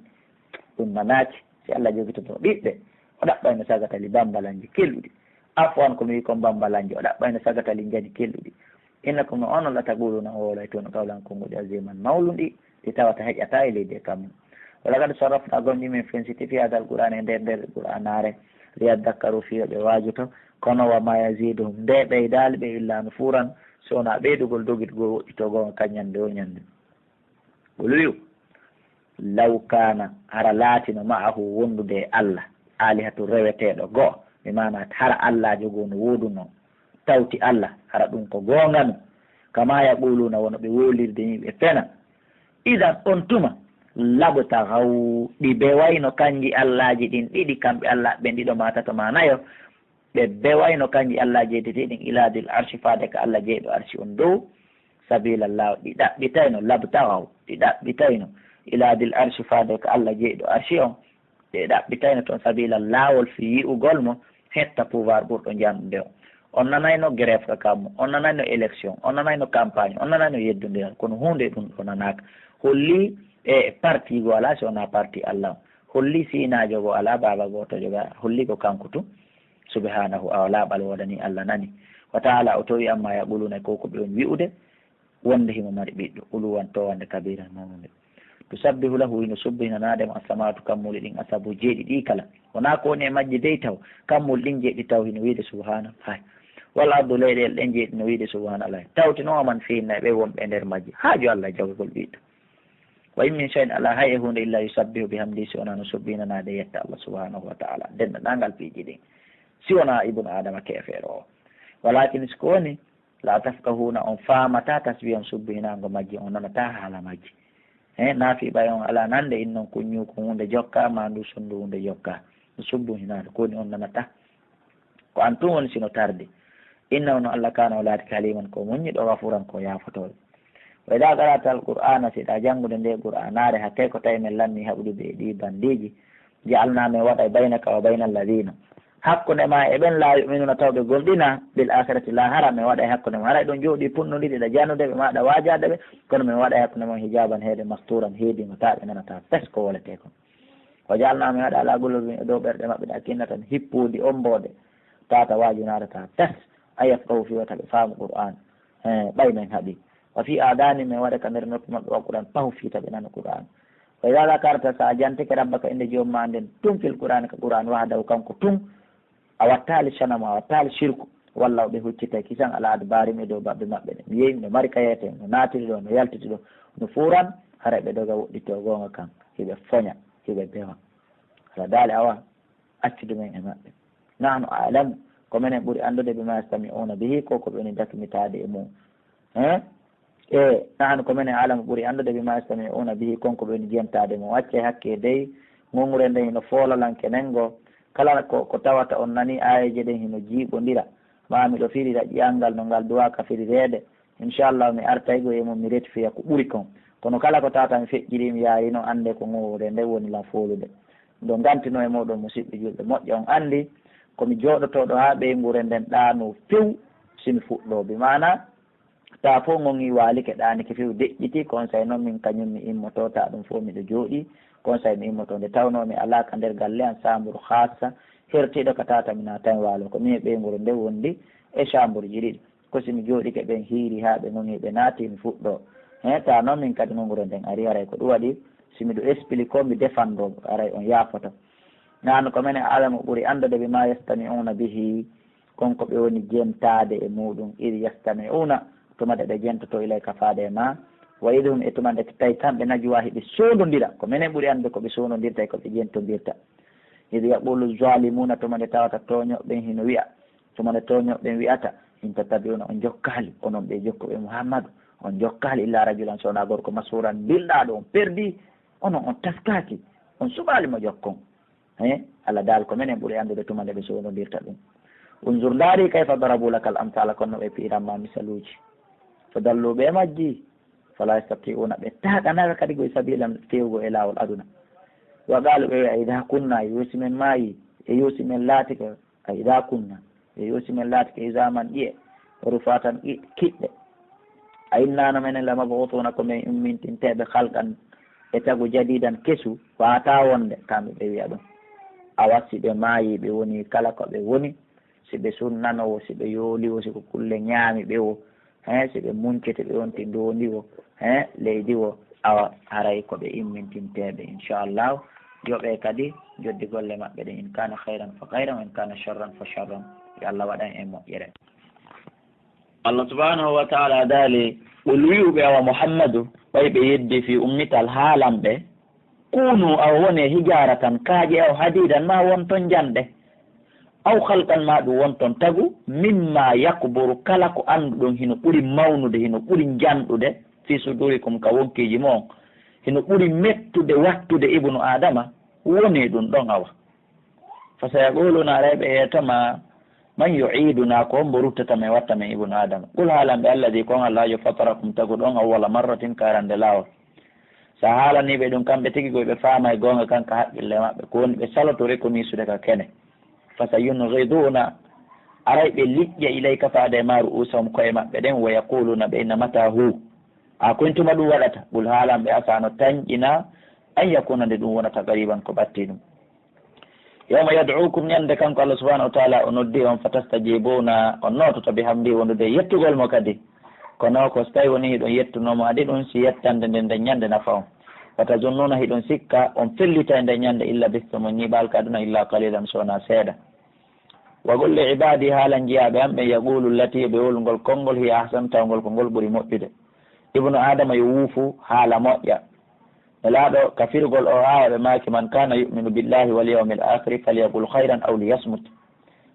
Ɗum nanaaki. Si Allah jogitoto ɓiɓɓe, o ɗaɓɓayno sagatali bambalanji kelɗuɗi. Afwan, ko mi wi kon bambalanji, o ɗaɓɓayno sagatali njaji kelɗuɗi. Innakum, no onon, lataquluna, on wowlayto on, qawlan, konguɗi, aziman, mawluɗi, ɗi tawata heƴata e leydi e kammu. Walaqad sarrafna, gomɗii min fensiti, fi hadal Qur'ani, e nder nder Qur'anaare, liyaddakkaru, fii yo ɓe waajoto, kono wa ma yaziduhum, nde ɓeydaali ɓe, illa nufuran, so wonaa ɓeydugol dogitgol woɗɗitoo goonga ka ñande o ñande. Qul, wi'u, law kaana, hara laatino, ma'ahu, wondude e Allah, aalihatun, reweteeɗo goo, bi maana hara allaajo goo no woodunoo, tawti Allah, hara ɗum ko goonga no, kama yaquluna, wono ɓe wowlirde ni ɓe fena, idan, on tuma, labtaghaw, ɗi bewayno kanji allaaji ɗin ɗiɗi, kamɓe Allah ɓen ɗiɗo ma tato ma nayo, ɓe bewayno kanji Allah jeeteteɗin, ila dil arshi, faade ka Allah jeyɗo arshi on dow, sabila, laawol, ɗi ɗaɓɓitayno, labtaghaw, ɗi ɗaɓɓitayno, ila dil arshi, faade ka Allah jeyɗo arshi on, ɓe ɗaɓɓitayno ton, sabila, laawol, fii yi'ugol mo, hetta pouvoir ɓurɗo janɗude on. On nanayno grève ka kammu, on nanayno élection, on nanayno campagne, on nanayno yeddondiral, kono huunde ɗum ɗo nanaaka. Holli e parti go alaa si wonaa parti Allah on. Holli siinaajo go alaa, baaba gootojo ga, holli ko kanko tun. Subhanahu, awa laaɓal woodanii Allah nani. Wa ta'ala, o towi amma yaquluna, ko ko ɓe woni wi'ude, wonde himo mari ɓiɗɗo, uluwan, towande, kabiran, mawnunde. Tusabbihu lahu, hino subbihinanaade mo, as-samawatu, kammuuli ɗin, asabu, jeeɗiɗi kala. Wonaa ko woni e majji dey taw, kammuuli ɗin jeeɗiɗi taw hino wi'ude subhana, hay. Wal ardu, leyɗeele ɗen jeeɗi no wiide subhaanallahi. Tawti noon o man fiinna e ɓe wonɓe e nder majji. Haaju Allah e jogagol ɓiɗɗo. Wa in min shay'in, alaa hay e huunde, illa yusabbihu bihamdihi, si wonaa no subbihinanaade e yetta Allah subhaanahu wa ta'ala. Denndaangal piiji ɗin. Si wonaa Ibnu Aadama keefeero o. Walaakin si ko woni, laa tafqahuuna, on faamataa tasbihan, subbihinango majji, on nanataa haala majji. He, naafi ɓay on alaa nande, innon kuññu ko huunde jokka, maa ndu sonndu huunde jokka. Subbu hinaade, ko woni on nanata. Ko an tun woni sino tardi. Innahu, no Allah kaana o laati, haliiman ko muññiɗo, gafuuran ko yaafotooɗo. Wa idaa qara'ta al-Qur'aana, si ɗa janngude nde Qur'aanaare, hakkee ko tawi men lanni haɓude ɓe e ɗii bandiiji, ja'alnaa, men waɗay, baynaka wa bayna alladiina, hakkunde ma e ɓen, laa yu'minuuna, taw ɓe gomɗina, bil aakhirati, laahara, men waɗay hakkunde ma. Haray ɗon jooɗii punnondiri, ɗa jannude ɓe, maa ɗa waajaade ɓe, kono men waɗay hakkunde mon hijaaban, heede, mastuuran, heedingo, taa ɓe nanataa fes ko woletee kon. Wa ja'alnaa, men waɗa, alaa quluubihim, e dow ɓerɗe maɓɓe ɗe, akinnatan, hippuudi, omboode, tata waajunaade taa fes, an yafqahu, fii wata ɓe faamu Qur'aan. He, ɓay men haɓi. Wa fii aadaanihim, men waɗa ka nder noppi maɓɓe, waqran, pahu, fii ta ɓe nana Qur'aan. Wa idaa zakarta, si a jantike, rabbaka, innde Joomi maa nden, tun, fil Qur'aani, ka Qur'aan, wahdahu, kanko tun, a wattaali sanamu, a wattaali sirku, wallaw, ɓe huccitay, kisan, alaa adbaarihim, e dow baɓɓe maɓɓe ɗen. Mi yeyi, no mari ka yeetee, no naatiri ɗoo, no yaltiti ɗoo, nufuuran, haray ɓe doga woɗɗitoo goonga kan, hiɓe foña, hiɓe bewa. Allah daali, awa, accudu men e maɓɓe. Nahnu a'lamu, ko menen ɓuri anndude, bimaa yastami'uuna bihi, ko ko ɓe woni dakmitaade e mum. He? E, nahnu, ko menen, a'lamu, ɓuri anndude, bimaa yastami'uuna bihi, kon ko ɓe woni jentaade mum. Accee hakkee dey, ŋoŋre nden hino foolalanke nen go. Kala ko, ko tawata on nanii aayeeje ɗen hino jiiɓondira, maa miɗo firira ƴi'al ngal no ngal duwaa ka firireede, inchallah, mi artay go e mum, mi rectifiya ko ɓuri kon. Kono kala ko tawata mi feƴƴirii, mi yaarino, anndee ko ŋoŋre nden woni lan foolude. Miɗo ngantinoo e mooɗon, musiɓɓe juulɓe moƴƴa, on anndi ko mi jooɗotooɗo haa ɓeynguure nden ɗaanoo few, si mi fuɗɗoo. Bi maanaa, taa fow ŋoŋi waalike, ɗaanike few, deƴƴiti, ko onsay non min kañum mi immotoo, taa ɗum fow miɗo jooɗii, ko onsay mi immotoo. Nde tawnoo mi alaa ka nder galle an, saamburu haassa, hertiiɗo ka tata, mi naatay waalo. Ko min e ɓeynguure nden wondi e saamburuuji ɗiɗi. Ko si mi jooɗike, ɓen hiiri haa ɓe ŋoŋi, ɓe naati, mi fuɗɗoo. He, taa non min kadi ŋoŋre nden arii, haray ko ɗum waɗi, si miɗo explique, mi defandoo, haray on yaafoto. Nahnu, ko menen, a'lamu, ɓuri anndude, bimaa yastami'uuna bihi, kon ko ɓe woni jentaade e muuɗum, id yastami'uuna, tuma nde ɓe jentotoo, ilayka, faade e maa, wa id hum, e tuma nde tawi kamɓe, najwaa, hiɓe soondondira, ko menen ɓuri anndude ko ɓe soondondirta e ko ɓe jentondirta. Id yaquulu zaalimuuna, tuma nde tawata tooñooɓe ɓen hino wi'a, tuma nde tooñooɓe ɓen wi'ata, in tattabi'uuna, on jokkaali, onon ɓee jokkuɓe Muhammadu, on jokkaali, illaa rajulan, so wonaa gorko, masuuran, bilɗaaɗo, on perdii, onon on taskaaki, on suɓaali mo jokkon. He, Allah daal, ko menen ɓuri anndude tuma nde ɓe soondondirta ɗum. Unzur, ndaari, kayfa darabuu lakal amsaala, kono no ɓe piiran ma misaluuji. Fa dalluu, ɓe majji. Falaa yastati'uuna, ɓe taaɗanaaka kadi goy sabiilan, fewgo e laawol aduna. Wa qaaluu, ɓe wi'a, idaa kunnaa, yo si men maayii, e yo si men laatike, a idaa kunnaa, e yo si men laatike, izaaman, ƴi'e, rufaatan, ƴi-, kiɗɗe. A innaa, no menen, lamab'uusuuna, ko men immintinteeɓe, khalqan, e tagu, jadiidan, kesu, faataa wonde, kamɓe ɓe wi'a ɗum. Awa si ɓe maayii, ɓe wonii kala ko ɓe woni, si ɓe sunnanoo, si ɓe yooli wo, si ko kulle ñaami ɓe wo, he, si ɓe muncete, ɓe wonti ndoondi wo, he, leydi wo, awa haray ko ɓe immintinteeɓe, inchallahu. Yo ɓe kadi njoddi golle maɓɓe ɗen, in kaana khayran fa khayran, wa in kaana sharran fa sharran. Yo Allah waɗan en moƴƴere. Allah subhanahu wa ta'ala daali, qul, wi'u ɓe, awa Muhammadu, ɓay ɓe yeddi fii ummital haalan ɓe, kuunu, awa wonee, hijaaratan, kaaƴe, aw hadiidan, maa won ton janɗe, aw khalqan, maa ɗum won ton tagu, mimmaa yakburu, kala ko annduɗon hino ɓuri mawnude, hino ɓuri janɗude, fii suduurikum, ka wonkiiji mon, hino ɓuri mettude wattude ibnu Aadama, wonee ɗum ɗon, awa. Fa sayaquluuna, aray ɓe yeetoma, man yu'iidunaa, ko hombo ruttata men, watta men ibnu Aadama? Qul, haalan ɓe, alladii, ko on Allaajo, fatarakum, taguɗo on, awwala marratin, ka arande laawol. Sa haalanii ɓe ɗum, kamɓe tigi koy ɓe faamay goonga kan ka haqqille maɓɓe, ko woni ɓe saloto rekonissude ka kene. Fa sayungiduuna, aray ɓe liƴƴa, ilayka, faade e ma, ru'uusahum, ko'e maɓɓe ɗen, wa yaquluuna, ɓe inna, mataa hu, a koyn tuma ɗum waɗata? Qul, haalan ɓe, asaa, no tanƴinaa, an yakuuna, nde ɗum wonata, qariiban, ko ɓattii ɗum. Yawma yad'ukum, ñande kanko Allah subhanahu wa ta'ala o noddi on, fatastajibuuna, on noototo, bihamdi, wondude e yettugol mo kadi. Kono ko so tawi woni hiɗon yettunoo mo, adi ɗum si yettande nden, nden ñande nafa on. Fatazunnuuna, hiɗon sikka on fellitay nden ñande, illa bistum, on ñiiɓaali ka aduna, illa qalilan, so wonaa seeɗa. Wa qul li ibaadi, haala jiyaaɓe am ɓen, yaqulu llati, yo ɓe wowlu ngol konngol, hiya ahsan, taw ngol ko ngol ɓuri moƴƴude. Ibnu Aadama yo wuufu haala moƴƴa. Nelaaɗo ka firugol o aaya ɓe maaki, man kana yuminu billahi wal yawmil akhiri falyaqul khayran aw liyasmut.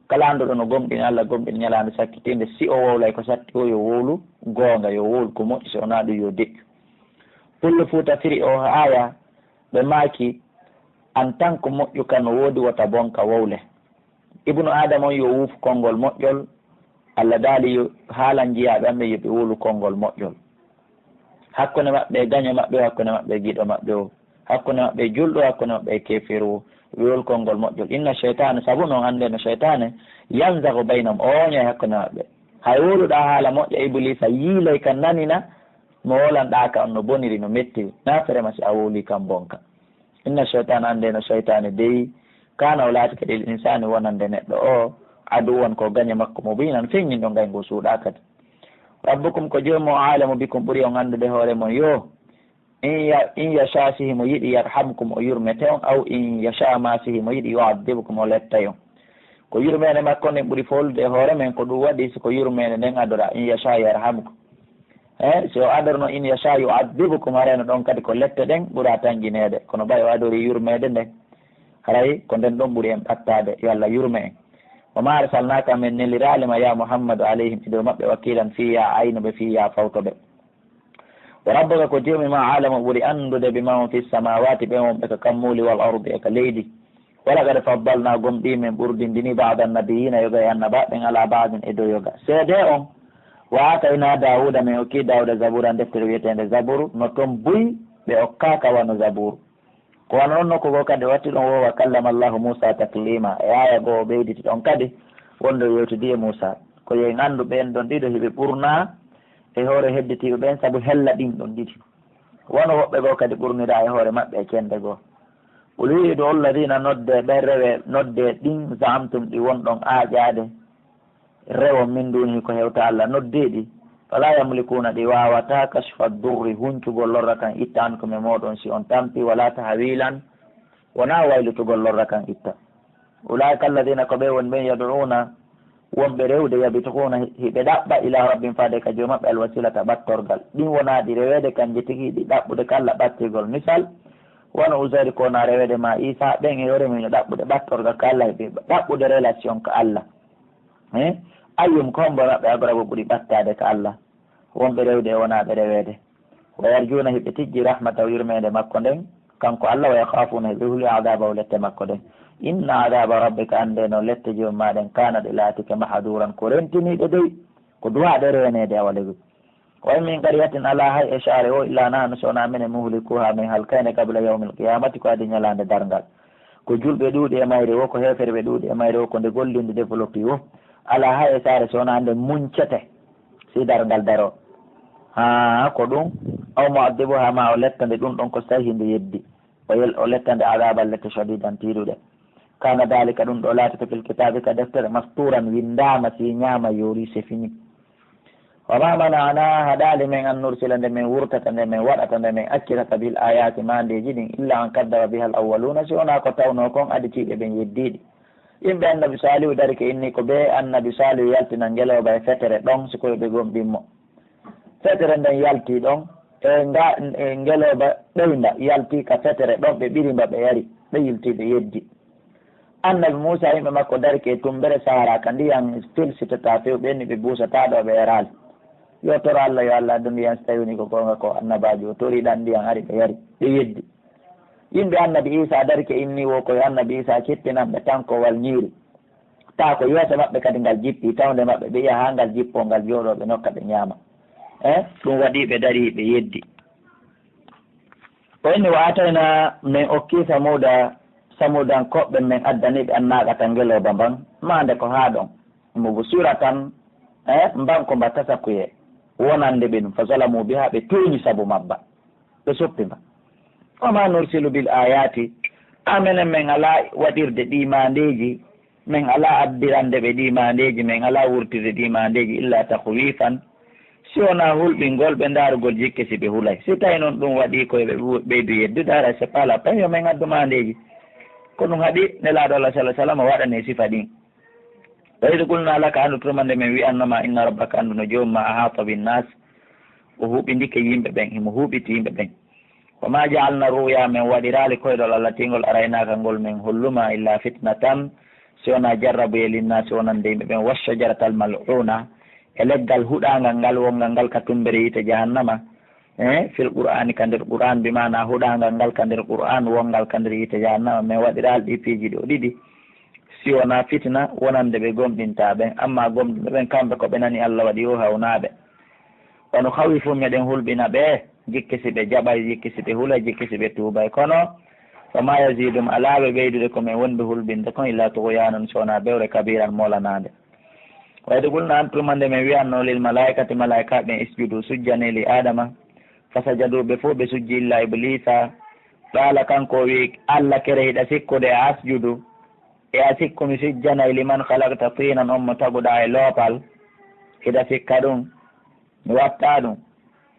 Kala annduɗo no gomɗini Allah, gomɗini ñalaande sakkitiinde, si o wowlay ko satti o, yo wowlu goonga, yo wowlu ko moƴƴi, si wonaa ɗum yo deƴƴu. Pullo Fuuta firi o aaya ɓe maaki, en tant que moƴƴu ka no woodi, wota bonka, wowle. Ibnu Aadama on yo wuuf konngol moƴƴol. Allah daali yo haalan jiyaaɓe am ɓen yo ɓe wowlu konngol moƴƴol. Hakkunde maɓɓe e gaño maɓɓe o, hakkunde maɓɓe e giɗo maɓɓe o, hakkunde maɓɓe e julɗo, hakkunde maɓɓe e keeferu o, ɓe wowlu konngol moƴƴol. Inna sheytaana, sabu non annde no sheytaane, yanzagu baynahum, o ooña e hakkunde maɓɓe. Hay wowluɗaa haala moƴƴa, Ibuliisa yiilay ka nanina, mo wowlanɗaa ka on no boniri, no mettiri. Naa ferema si a wowlii kan bonka. Inna sheytaana, annde no sheytaane dey, kana o laati kadi lil insaani wonande neɗɗo o, aduwan ko gaño makko mubiinan, feññinɗo ngay ngo suuɗaa kadi. Rabbukum ko joomum o, aalamu bikum ɓuri on anndude hoore mon yo. In ya, in yasha si himo yiɗi, yarhamkum o yurmete on, aw in yasha ma si himo yiɗi, yu'adhibkum o lettay on. Ko yurmeende makko nden ɓuri foolude e hoore men, ko ɗum waɗi si ko yurmeende nden adora, in yasha yarhamkum. He, si o adorno in yasha yu'adhibukum, harayno ɗon kadi ko lette ɗen ɓura tanƴineede. Kono ɓay o adori yurmeede nden, haray ko nden ɗon ɓuri en ɓattaade. Yo Allah yurme en. Wa ma arsalnaaka, men neliraali ma, ya Muhammadu, alayhim, e dow maɓɓe, wakiilan, fii yaa aynu ɓe, fii yaa fawto ɓe. Wa rabbuka, ko joomi ma, aalamu, ɓuri anndude, bi man fi samaawaati, ɓen wonɓe ka kammuuli, wal ardi, e ka leydi. Walaqad faddalnaa, gomɗii men ɓurdindini, ba'da nabiyyiina, yoga e annabaaɓe ɓen, alaa ba'din, e dow yoga. Seede on, wa aataynaa Daawuuda, men okki Daawuuda Zabuura, deftere wi'eteende Zaburu, no ton buy ɓe okkaaka wano Zaburu. Ko wano non nokku goo kadi o watti ɗon woo, wa kallama Allaahu Muusaa takliima. E aaya goo o ɓeyditi ɗon kadi wonde o yewtidi e Muusaa. Ko yo en anndu ɓeen ɗon ɗiɗo hiɓe ɓurnaa e hoore hedditiiɓe ɓeen sabu hella ɗin ɗon ɗiɗi. Wano woɓɓe goo kadi ɓurniraa e hoore maɓɓe e cende goo. Qul wi'u, ud'u lladiina, noddee ɓen, rewee, noddee ɗin, za'amtum, ɗi wonɗon aaƴaade, rewon, min duunihi, ko hewta Alla, noddee ɗi. Falaa yamlikuuna, ɗi waawataa, kashfa durri, huncugol lorra kan itta, ankum, e mooɗon, si on tampii, walaa tahwiilan, wonaa waylutugol lorra kan itta. Ulaa'ika alladiina, ko ɓe woni ɓen, yad'uuna, wonɓe rewde, yabtaghuuna, hiɓe ɗaɓɓa, ilaa rabbihim, faade ka Joomi maɓɓe, alwasiilata, ɓattorgal. Ɗin wonaa ɗi reweede kanje tigi, ɗi ɗaɓɓude ka Alla ɓattirgol. Misal, wano Uzayru ko wonaa reweede, maa Iisaa, ɓen e hoore mum no ɗaɓɓude ɓattorgal ka Alla, hiɓe ɗaɓɓude relation ka Alla. Eh? Ayyuhum, ko hombo maɓɓe, aqrabu, ɓuri ɓattaade ka Alla? Wonɓe rewde e wonaaɓe reweede. Wa yarjuuna, hiɓe tijji, rahmatahu, yurmeende makko nden, kanko Alla, wa yakhaafuuna, hiɓe huli, adaabahu, lette makko ɗen. Inna adaaba rabbika, annde no lette Joomi maa ɗen, kaana, ɗe laatike, mahduuran, ko rentiniiɗe dey, ko duwaaɗe reeneede, awa leydi. Wa in min qaryatin, alaa hay e saare o, illaa nahnu, si wonaa minen, muhlikuuhaa, men halkay nde, qabla yawmil qiyaamati, ko adii ñalaande darngal. Ko julɓe ɗuuɗi e mayre woo, ko heeferɓe ɗuuɗi e mayre woo, ko nde gollinde, développé woo. Alaa hay e saare so wonaa nde muñcete, si darngal daroo. Haa ko ɗum, aw mu'adhibuhaa, maa o letta nde ɗum ɗon ko saa'i nde yeddi. O yel-, o letta nde adaaban lette shadiidan tiiɗuɗe. Kaana daalika, ɗum ɗoo laatike, fil kitaabi, ka deftere, mastuuran, winndaama, siiñaama, yoorii, c'est fini. Wa maa mana'anaa, haɗaali men, an nursila, nde men wurtata, nde men waɗata, nde men accirata, bil aayaati, maandeeji ɗin, illaa an kaddaba bihal awwaluuna, si wonaa ko tawnoo kon aditiiɓe ɓen yeddii ɗi. Yimɓe annabi Saalihu darike inni ko bee annabi Saalihu yaltina ngelooba e fetere ɗon, si ko yo ɓe gomɗin mo. Fetere nden yalti ɗon, e nga, e ngelooba ɓeynda yalti ka fetere ɗon, ɓe ɓiri mba, ɓe yari, ɓe yilti, ɓe yeddi. Annabi Muusaa, yimɓe makko darike e tumbere Saharaa ka ndiyan filsitata few, ɓe inni ɓe buusataa ɗoo, ɓe yaraali. Yo toro Alla, yo Alla addu ndiyan, si tawi woni ko goonga ko annabaajo o tori ɗan ndiyan, ari ɓe yari, ɓe yeddi. Yimɓe annabi Iisaa darike inni woo ko yo annabi Iisaa cippinan ɓe tankowal ñiiri. Taa ko yeeso maɓɓe kadi ngal jippi, tawnde maɓɓe ɓe yi'a haa ngal jippoo, ngal jooɗoo, ɓe nokka, ɓe ñaama. Eh, ɗum waɗi ɓe darii, ɓe yeddi. O inni, wa aataynaa, men okki Samuuda, Samuudankooɓe, men addani ɓe annaaqata ngelooba mban, maande ko haa ɗon, mubsiratan, eh, mban ko mba tasakuyee, wonande ɓe ɗum, fa zalamuu bihaa, ɓe tooñi sabu mabba, ɓe soppi mba. Wa maa nursilu bil aayaati, a menen men alaa waɗirde ɗii maandeeji, men alaa addirande ɓe ɗii maandeeji, men alaa wurtirde ɗii maandeeji, illaa takhwiifan, si wonaa hulɓingol ɓe, ndaarugol jikke si ɓe hulay. Si tawi non ɗum waɗii ko yo ɓe ɓu-, ɓeydu yeddude, haray c'est pas la peine yo men addu maandeeji. Ko ɗum haɗi Nelaaɗo Allah, sallallaahu alayhi wa sallam, waɗanee sifa ɗin. Wa idh qulna laka, anndu tuma nde min wi'anno ma, inna rabbaka, anndu no joomum ma, ahata binnas, o huɓindike yimɓe ɓen, himo huɓiti yimɓe ɓen. Wa ma ja'alna ru'ya, min waɗiraali koyɗol Allah tingol araynaka ngol min holluma illa fitnatan, si wona jarrabuyee, linnasi wonande yimɓe ɓen, wa shajaratal mal'una, e leggal huɗaangal ngal wongal ngal ka tumbere yiite jahannama. E fil qur'ani, ka nder qur'an, bi maana huɗaangal ngal ka nder qur'an wongal ka nder yiite jahannama, min waɗiraali ɗi piiji ɗo ɗiɗi si wona fitina wonande ɓe gomɗinta ɓen, amma gomɗinɓe ɓen kamɓe ko ɓe nani Allah waɗi o hawnaaɓe. Wa nukhawwifu, meɗen hulɓina ɓe, jikke si ɓe jaɓay, jikke si ɓe hulay, jikke si ɓe tuubay. Kono fa ma yazidum, alaa ɓe ɓeydude ko min wonɓe hulɓinde kon, illa tughyanan, si wona bewre, kabiran, molanaande. Wa idh qulna, an tuma nde min wi'anno, lil malaikati, malaika ɓen, isjudu, sujjane li Adama. Fasajadu, ɓe fof ɓe sujji illa Iblisa. Qala, kanko o wi, Allah kere hiɗa sikkude a asjudu, e a sikku mi sujjanay liman khalaqta tinan, on mo taguɗa e loopal, hiɗa sikka ɗum? Mi watta ɗum.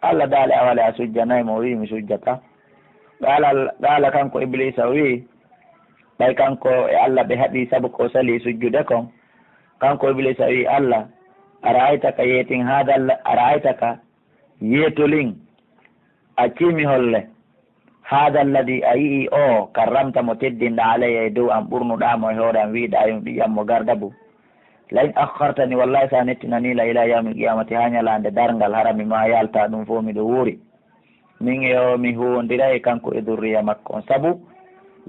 Allah daali, awale a sujjanay mo? O wi, mi sujjata. Qala, qala, kanko Iblisa o wi, ɓay kanko e Allah ɓe haɓi sabu ko sali sujjude kon. Kanko Iblisa wi, Allah, ara'aytaka, yeetin, hadal, ara'aytaka, yeetolin, a cimi holle, hada alladi, a yi'i o, karramta mo, teddinɗa, alayya, e dow am, ɓurnuɗa mo e hoore am, wi'ɗa yum ɓiyam mo gardabu. La in akhartani, wallahi sa nettinani la ila yawmil qiyamati, ha ñalaande darngal, hara mi ma yalta ɗum fof miɗo wuuri. Min e o mi huwondira e kanko e zurriya makko on, sabu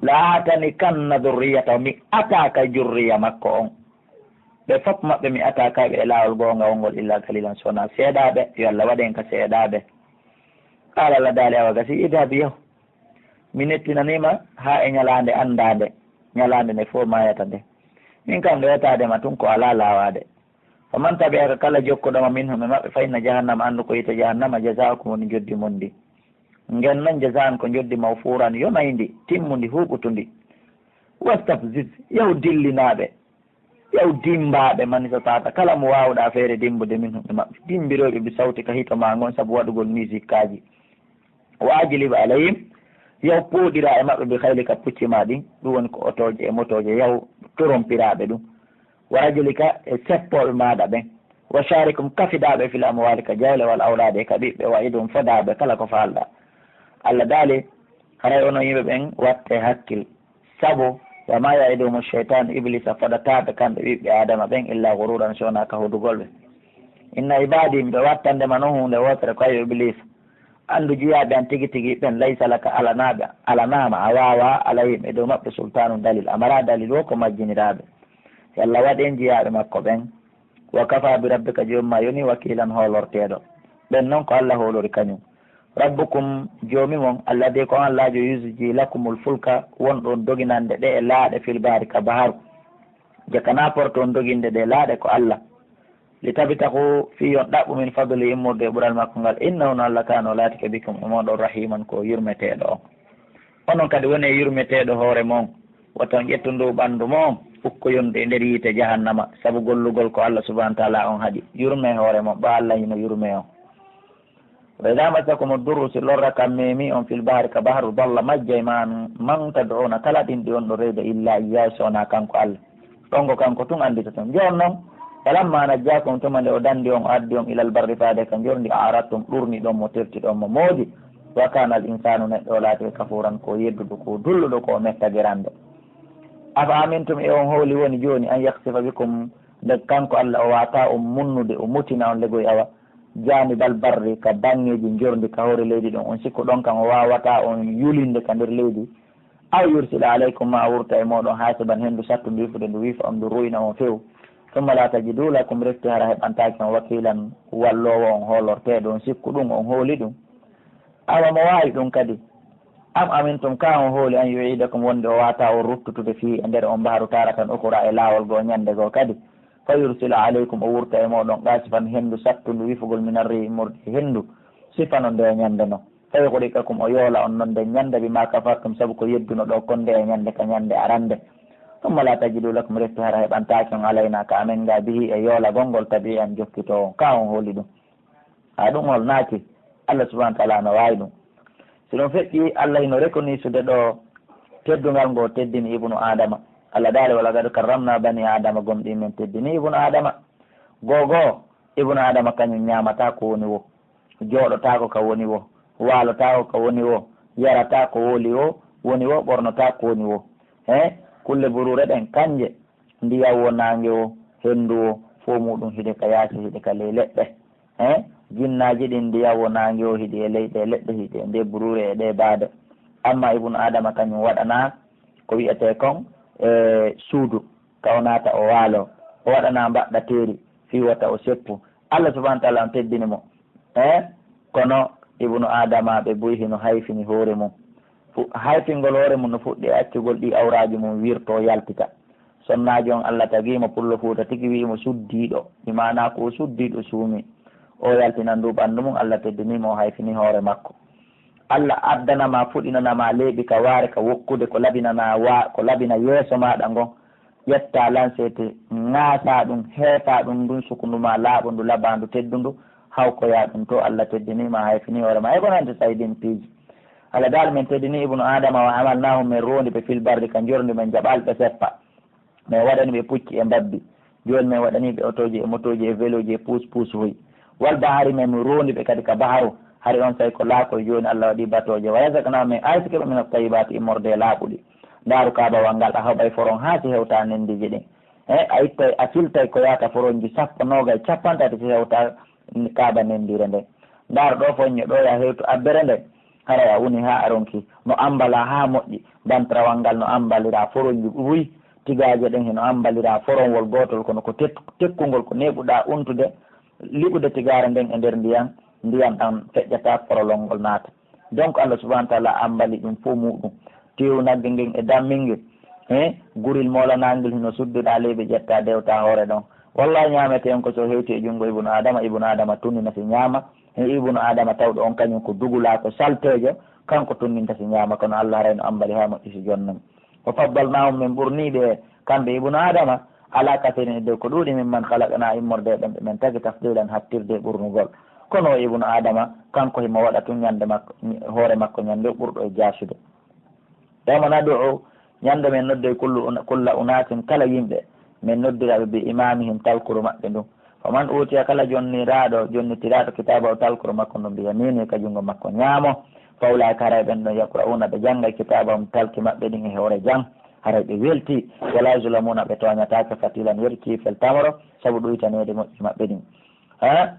la atani kanna zurriyata, mi ataka zurriya makko on. Ɓe fop maɓɓe mi ataka ɓe e laawol goonga wongol illa qalilan, sona seeɗaaɓe, yo Allah waɗen ka seeɗaaɓe. Qala, Allah daali, awa gasi, idhab, yahu. Mi nettinanima ha e ñalaande anndaande, ñalaande nde fof mayata nde. Min kam ɗo etaade ma tun ko ala laawaade. Faman tabi'aka, kala jokkuɗo ma, minhum, e maɓɓe, fa inna jahannama, anndu ko yiite jahannama, jaza'ukum, woni joddi mon ndi. Ngen non jaza'an ko joddi, mawfuran, yonayndi, timmundi, huɓutundi. Wastafziz, yahu dillinaɓe, yahu dimbaɓe, man istata'ta, kala mo wawɗa feere dimbude, minhum, e maɓɓe. Dimbiroyɓe bi sawtika, hito ma ngon, sabu waɗugol musikkaaji. Wa ajlib alayhim, yahu pooɗira e maɓɓe, bi khaylika, pucci ma ɗin, ɗum woni ko otooje e motooje, yahu torompiraɓe ɗum. Wa rajlika, e seppoɓe maɗa ɓen. Wa sharikhum, kafiɗaɓe, fil amwali, ka jawle, wal awladi, e ka ɓiɓɓe, wa idhum, fodaɓe kala ko falɗa. Allah daali, haray onon yimɓe ɓen, watte hakkil. Sabu, wa ma ya'iduhumu shaytan, Iblisa fodataɓe kamɓe ɓiɓɓe Adama ɓen, illa ghururan, si wona ka hodugol ɓe. Inna ibadi, miɗo wattande ma non huunde wootere ko ayo Iblisa. Anndu jiyaaɓe an tigi tigi ɓen, laysa laka, alanaɓe, alanaama, a waawa alayhim, e dow maɓɓe, sultaanu, dalil, a mara dalil wo ko majjiniraaɓe. Yalla waɗen jiyaaɓe makko ɓen. Wa kafa bi rabbika, joomum ma yoni, wakilan, hoolorteeɗo. Ɓen non ko Allah hoolori kañum. Rabbukum, joomi mon, alladi, ko on Allaajo, yusji lakumul fulka, wonɗo on doginande ɗe e laaɗe, fil bahri, ka baharu. Jaka na porto on doginde ɗe laaɗe ko Allah. Li tabtahu, fii yo on ɗaɓɓu, min fadli, immorde e ɓural makko ngal, innahu, no Allah, kaana, o laatike, bikum, e mooɗon, rahiman, ko yurmeteeɗo on. Onon kadi wonee yurmeteeɗo hoore mon, wota on ƴettu ndu ɓanndu mon, ukkoyon ndu e nder yiite jahannama, sabu gollugol ko Allah subhanahu wa taala on haɗi. Yurmee hoore mon, ɓa Allah hino yurmee on. Wa idha massakumu durru, si lorra kan meemi on, fil bahri, ka bahru, dalla, majjay, man, man tad'una, kala ɗin ɗi on ɗo rewde, illa iyyahu, si wona kanko Allah. Ɗon ko kanko tun annditoton. Jooni non, falamma najjakum, tuma nde o danndi on, o addi on, ilal barri, faade ka njorndi, a'radtum, ɗurniɗon mo, tertiɗon mo, moodi. Wa kana al insanu, neɗɗo o laati, kafuran, ko yedduɗo, ko dulluɗo, ko metta gerande. Afa amintum, e on howli woni jooni, an yakhsifa bikum, nde kanko Allah o wata on munnude, o mutina on legoy awa, janibal barri, ka baŋŋeeji njorndi ka hoore leydi ɗon, on sikku ɗon kan o waawata on yulinde ka nder leydi? Aw yursila alaykum, ma o wurta e mooɗon, hasiban, henndu sattundu wifude ndu wifa on, ndu ruyna on few. Summa la tajidu lakum, refti hara heɓantaake on, wakilan, walloowo on, hoolorteeɗo, on sikku ɗum, on hooli ɗum. Awa mo waawi ɗum kadi. Am amintum, ka on hooli, an yu'idakum, wonde o wata on ruttutude fii e nder on baharu, taratan ukhra, e laawol goo, ñande goo kadi. Fa yursila alaykum, o wurta e mooɗon, qasifan, henndu sattundu wifugol, minar rihi, immorde e henndu, sifano nde ñande non. Fa yughriqakum, o yoola on non nden ñande, bima kafartum, sabu ko yedduno ɗo kon nde e ñande ka ñande arande. Summa la tajidu lakum, refti hara heɓantaake on, alayna, ka amen ga, bihi, e yoolagol ngol, tabi'an, jokkitoowo on. Ka on hooli ɗum. Ha ɗum hol naaki? Allah subhanahu wa taala no waawi ɗum. Si ɗum feƴƴi, Allah hino rekonisude ɗo teddungal ngo teddini ibnu Adama. Allah daali, "Wa laqad karramna bani Adama", gomɗii men teddini ibnu Adama. Goo goo, ibnu Adama kañum ñaamataa ko woni wo, jooɗotaako ka woni wo, waalotaako ka woni wo, yarataa ko woli wo, woni wo, ɓornotaa ko woni wo. He, kulle buruure ɗen, kanje, ndiyan wo, naange wo, henndu wo, fof muuɗum hiɗe ka yaasi, hiɗe ka ley leɗɗe. He, jinnaaji ɗin, ndiyan wo, naange wo, hiɗi e leyɗe, leɗɗe hiɗi e nde buruure e ɗe baade. Amma ibnu Adama kañum waɗanaa ko wi'etee kon, e suudu, ka o naata o waaloo, o waɗanaa mbaɗɗateeri fii wota o seppu. Allah subhanahu wa taala on teddini mo. E kono ibnu Adama ɓe buy hino hayfini hoore mum. Fu-, hayfingol hoore mum no fuɗɗi e accugol ɗi awraaji mum wirtoo yaltita. Sonnaajo on, Allah tagii mo pullo Fuuta tigi, wi'i mo suddiiɗo, bi maanaa ko o suddiiɗo suumi. O yaltinan ndu ɓanndu mum, Allah teddinii mo, o hayfinii hoore makko. Allah addana ma, fuɗinana ma leeɓi ka waare, ka wokkude ko labinana wa-, ko labina yeeso maaɗa ngon. Ƴettaa lanseete, ŋaasaa ɗum, heefaa ɗum, ndun sukundu maa laaɓundu, labaandu, teddundu, hawkoyaa ɗum to. Allah teddinii ma, hayfinii hoore ma. E ko nanndi say ɗin piiji. Allah daali, men teddinii ibnu Adama, wa hamalnahum, men roondi ɓe, fil barri, ka njorndi, men jaɓaali ɓe seppa. Men waɗani ɓe pucci e mbabbi. Jooni men waɗanii ɓe otooji e motooji e velooji e puus-puus hoy. Wal bahari, men roondi ɓe kadi ka baharu. Hari on say ko laakoy, jooni Allah waɗii batooje. Wa razaqnahum, men aysike ɓe, mina tayyibaati, immorde e laaɓuɗi. Ndaaru kaabawal ngal, a hoɓay foron haa si hewtaa nenndiiji ɗin. E a ittay, a filtay ko yaata foronji sappo, noogay, cappanɗe tati si hewtaa kaaba nenndiire nden. Ndaar ɗoo fof, ño ɗoo ya hewtu abbere nde, haray a woni haa a ronki. No ambalaa haa moƴƴi, bantarawal ngal no ambaliraa foronji buy, tigaaje ɗen hino ambaliraa foronwol gootol, kono ko tet-, tekkungol ko neeɓuɗaa untude, liɓude tigaare nden e nder ndiyan, ndiyan ɗan feƴƴataa, forolol ngol naata. Donc, Allah subhanahu wa taala ambali ɗum fof muɗum. Teewu nagge ngen e dammel ngel, he, guril moolanaangel hino suddiraa ley ɓe ƴetta dewta hoore ɗon. Wallahi, ñaametee on ko so hewti e junngo ibnu Adama, ibnu Adama tunnina si ñaama. He, ibnu Adama tawɗo on kañum ko dugulaa, ko salteejo, kanko tunninta si ñaama, kono Allah haray no ambali haa moƴƴi si jonnoo. Wa faddalnahum, min ɓurnii ɓe, kamɓe ibnu Adama, ala kasirin, e dow ko ɗuuɗi, mimman khalaqna, immorde e ɓen ɓe men tagi, tafdilan, hattirde e ɓurnugol. Kono o ibnu Adama, kanko himo waɗa tun ñande makko, hoore makko ñande o ɓurɗo e jaasude. Yawma nad'u, ñande men noddoy kullu una-, kulla unaasin, kala yimɓe, men noddira ɓe bi imamihim, talkuru maɓɓe ndun. Faman utiya, kala jonniraaɗo, jonnitiraaɗo kitaabahu, talkuru makko ndun, bi yaminihi, ka junngo makko ñaamo, fa ulaa'ika, haray ɓen ɗon, yaqra'una, ɓe janngay, kitaabahum, talki maɓɓe ɗin e hoore jam, haray ɓe weltii, wala yuzlamuuna, ɓe tooñataake, fatilan, yerki fel tamoro, sabu ɗuytaneede moƴƴi maɓɓe ɗin. Ha?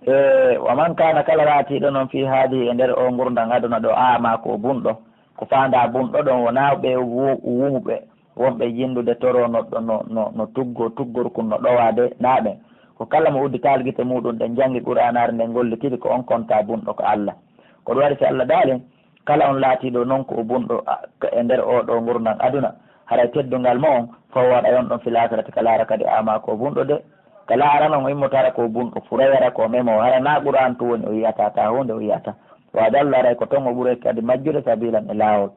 E, wa man kaana, kala laatiiɗo non, fii haadihi, e nder o ngurndan aduna ɗo, a'maa, ko o bunɗo, ko faandaa bunɗo ɗon, wonaa ɓe wu-, wumuɓe, wonɓe yinndude toro no, no, no, no tuggo, tuggorkun no ɗowaade naaɓe. Ko kala mo udditaali gite muuɗum ɗen, janngi Qur'aanaare nden, gollitiri, ko on kontaa bunɗo ka Allah. Ko ɗum waɗi si Allah daali, kala on laatiiɗo non ko o bunɗo, a, ka, e nder oo ɗoo ngurndan aduna, haray teddungal mo on, fa huwa, waɗay on ɗon, fil aakhirati, ka laara kadi, a'maa, ko o bunɗo de. Ka laara non o immotaara ko o bunɗo, furayara ko o memoowo, hara naa Qur'aan tun woni o yi'ataa, taa huunde o yi'ataa. Wa adalla, haray ko ton o ɓuray kadi majjude, sabiilan, e laawol.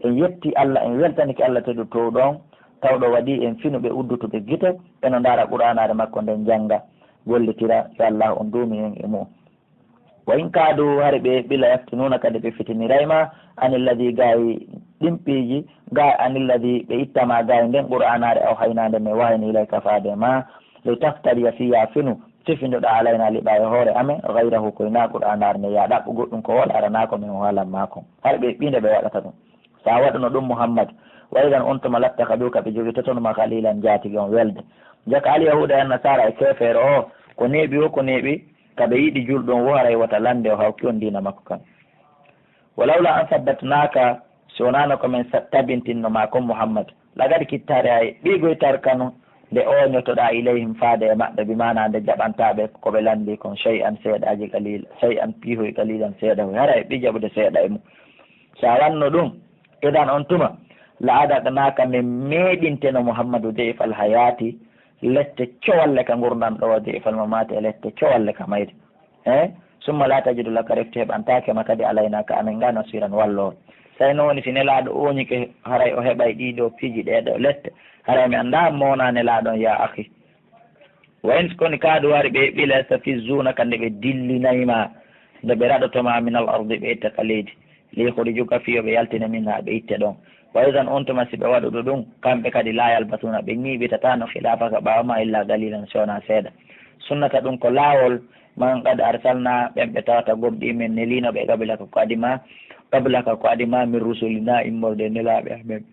En yetti Allah, en weltanike Allah teddu toowɗo on, tawɗo waɗii en finuɓe uddutuɓe gite, ɓe no ndaara Qur'aanaare makko nden, jannga, gollitira, yo Allah on duumi en e mu'un. Wa in kaadu, hari ɓe ɓila, yaftinuuna, kadi ɓe fitiniray ma, anil ladhi, gaayi ɗin piiji, ga-, anil ladhi, ɓe itta ma gaayi nden Qur'aanaare, awhaynaa, nde men wahayni, ilayka, faade ma, li taftariya, fii yaa finu, sifindoɗaa, alaynaa, liɓa e hoore amen, ghayrahu, koy naa Qur'aanaare nde, yaa ɗaɓɓu goɗɗum ko wala aranaa ko men o haalan maa kon. Hari ɓe ɓii nde ɓe waɗata ɗum. Si a waɗuno ɗum, Muhammad, wa idhan, on tuma, lattakhaduuka, ɓe jogitotono ma, khalilan, njaatigi on welde. Jaka al yahuuda wan nasaara e keefeero o, ko neeɓi o, ko neeɓi, ka ɓe yiɗi julɗo on wo, haray wota lannde o hawki on diina makko kan. Wa lawla an sabbatnaaka, si wonaano ko men sa-, tabintinno ma kon, Muhammad, laqad kitta, hari a eɓɓii goy, tarkanu, nde ooñotoɗaa, ilayhim, faade e maɓɓe, bi maanaa nde jaɓantaa ɓe ko ɓe lanndii kon, shay'an, seeɗaaji, qalila, shay'an, piihoy, qalilan, seeɗa hoy, hara a eɓɓii jaɓude seeɗa e mun. Si a wanno ɗum, idan on tuma, la adaqnaaka, men meeɗinteno Muhammadu, di'fal hayaati, lette cowalle ka ngurndan ɗoo, wa di'fal mamaati, e lette cowalle ka mayde. Eh? Summa la tajidu laka, refti heɓantaake ma kadi, alaynaa, ka amen ga, nasiran, walloowo. Say no woni si Nelaaɗo ooñike, haray o heɓay ɗii ɗoo piiji, ɗee ɗoo lette, haray mi anndaa mo wonaa Nelaaɗo on, yaa akhi. Wa in, kono kaadu, hari ɓe ɓila, yastafizzuunaka, nde ɓe dillinay ma, nde ɓe raɗoto ma, minal ardi, ɓe itta ka leydi. Li yukhrijuka, fii yo ɓe yaltine, minha, ɓe itte ɗon. Wa idan, on tuma si ɓe waɗuɗo ɗum, kamɓe kadi, la yalbasuna, ɓe ñiiɓitataano, khilafaka, ɓaawo ma, illa qalilan, si wonaa seeɗa. Sunnata ɗum ko laawol, man qad arsalna, ɓen ɓe tawata gomɗii men neliino ɓe, qablaka, ko adii ma, qablaka, ko adii ma, min rusulina, immorde nelaaɓe amen.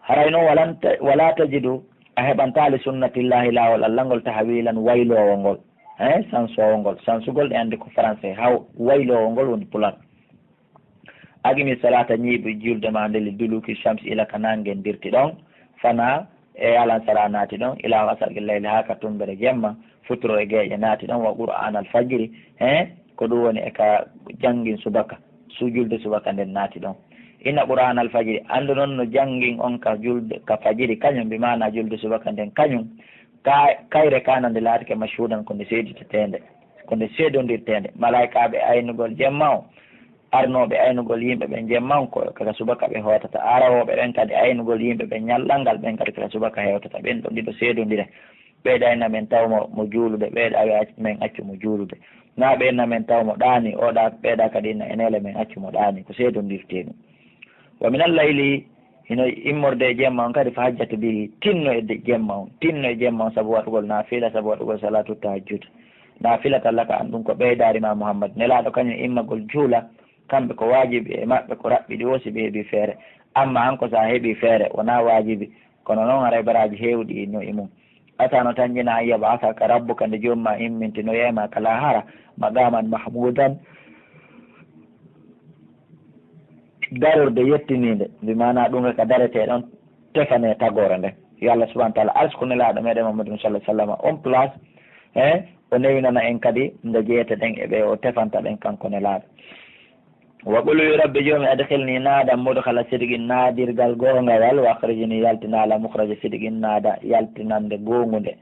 Haray noon, walan ta-, wala tajidu, a heɓantaa, li sunnatillahi, laawol Allah ngol, tahwilan, wayloowo ngol, eh, sansoowo ngol. Sansugol, en anndi ko français, haw wayloowo ngol woni pular. Aqimi salata, ñiiɓu julde ma nde, li duluki shamsi, ila ka naange dirti ɗon, fanaa e alansara naati ɗon, ila ghasaqi layli, haa ka tumbere jemma, futuro e geeƴe naati ɗon, wa qur'an al fajri, he, ko ɗum woni e ka janngin subaka, su julde subaka nden naati ɗon. Inna qur'an al fajri, anndu noon no janngin on ka julde, ka fajiri kañum, bi maana julde subaka nden kañum, ka, kayre kana nde laatike mashhuudan, ko nde seediteteende, ko nde seedondirteende. Malaykaaɓe aynugol jemma o, arnooɓe aynugol yimɓe ɓen jemma on, ko ka subaka ɓe hootata. Arawooɓe ɓen kadi aynugol yimɓe ɓen ñallal ngal, ɓen kadi ka subaka hewtata. Ɓen ɗon ɗiɗo seedondira. Ɓeyda inna men taw mo, mo juulude, ɓeyda wi ac-, men accu mo juulude. Na ɓeyda men taw mo ɗaani, o ɗa, ɓeyda kadi inna enele men accu mo ɗaani. Ko seedondirtee ɗum. Wa minal layli, hino immorde e jemma on kadi, fa hajjat bihi, tinno e de-, jemma on, tinno e jemma on sabu waɗugol naafila, sabu waɗugol salatu tahajjud. Naafilatan laka, an ɗum ko ɓeydaari ma Muhammad. Nelaaɗo kañum immagol juula, kamɓe ko waajibi e maɓɓe ko raɓɓiɗi o si ɓe heɓi feere. Amma an ko sa heɓi feere, wonaa waajibi. Kono noon haray baraaji heewɗi no e mum. Asa no tanƴina an yab'asaka rabbuka, nde joom ma immintinoyay ma ka laahara, maqaman mahmudan, darorde yettiniinde, bi maana ɗum ka daretee ɗon, tefane tagoore nde. Yo Allah subhanahu wa ta'ala arsuku nelaaɗo meɗen Muhammadun sallallahu alaihi wasallam on place, he, o newinana en kadi nde jeyeteɗen e ɓe o tefanta ɓen kanko nelaaɗo. Wa qul, wi rabbi joomi, adkhilni, naada, mudkhala sidqin, naadirgal goongawal, wa akhrijni, yaltinaala, mukhraja sidqin, naada yaltinande goongunde.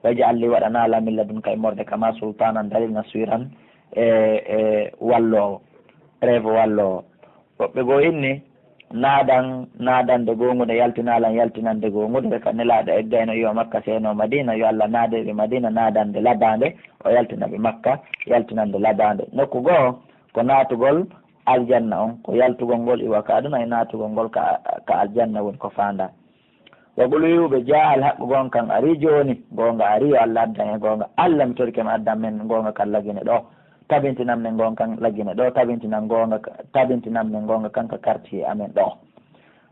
Waj'al li, waɗanaala, min ladunka, immorde ka ma, sultanan, dalil, nasiran, e, e walloowo, preuve walloowo. Woɓɓe goo inni, naadan, naadande goongude, yaltinaalan, yaltinande goongude, ka nelaaɗo eggayno yo Makka seenoo Madina, yo Allah naade ɓe Madina naadande labaande, o yaltina ɓe Makka yaltinande labaande. Nokku goo, ko naatugol aljanna on, ko yaltugol ngol iwa ka aduna e naatugol ngol ka, ka aljanna woni ko faandaa. Wa qul, wi'u ɓe, jaa al haqqu, goonga kan arii jooni, goonga arii, yo Allah addan en goonga. Allah, mi torike ma, addan men goonga kan lagine ɗoo, tabintinan men goonga kan lagine ɗoo, tabintinan goonga ka, tabintinan men goonga kan ka quartier amen ɗoo.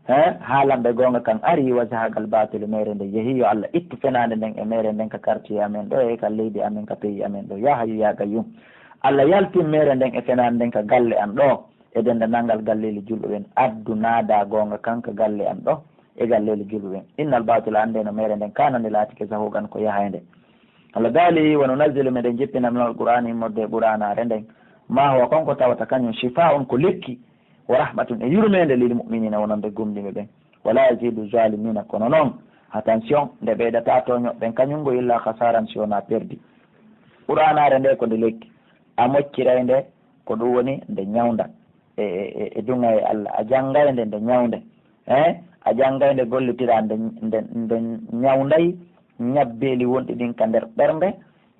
He, haalan ɓe goonga kan arii, wa zahaqal baatilu, meere nde yehii, yo Allah ittu fenaande nden e meere nden ka quartier amen ɗoo, e ka leydi amen, ka pays amen ɗoo. Yaa Hayyu, yaa Qayyum. Allah yaltin meere nden e fenaande nden ka galle an ɗoo, e denndanangal galleeli julɓe ɓen, addu naada goonga kan ka galle an ɗoo, e galleeli julɓe ɓen. Innal baatila, anndee no meere nden, kaana, nde laatike, zahuuqan, ko yahaynde. Allah daali, wa nunazzilu, meɗen jippina, minal qur'aani, immorde e qur'aanaare nden, maa huwa, kon ko tawata kañum, shifaa'un, ko lekki, wa rahmatun, e yurmeende, lil mu'miniina, wonande gomɗinɓe ɓen. Wa laa yaziidu zaalimiina, kono noon, attention, nde ɓeydataa tooñooɓe ɓen kañum ngo illaa khasaaran, si wonaa perdi. Qur'aanaare nde ko nde lekki, a mocciray nde, ko ɗum woni nde ñawnda e, e, e, e duŋayee Allah. A janngay nde, nde ñawnde. Eh? A janngay nde, gollitiraa nde, nde, nde ñawnday ñabbeeli wonɗi ɗin ka nder ɓernde,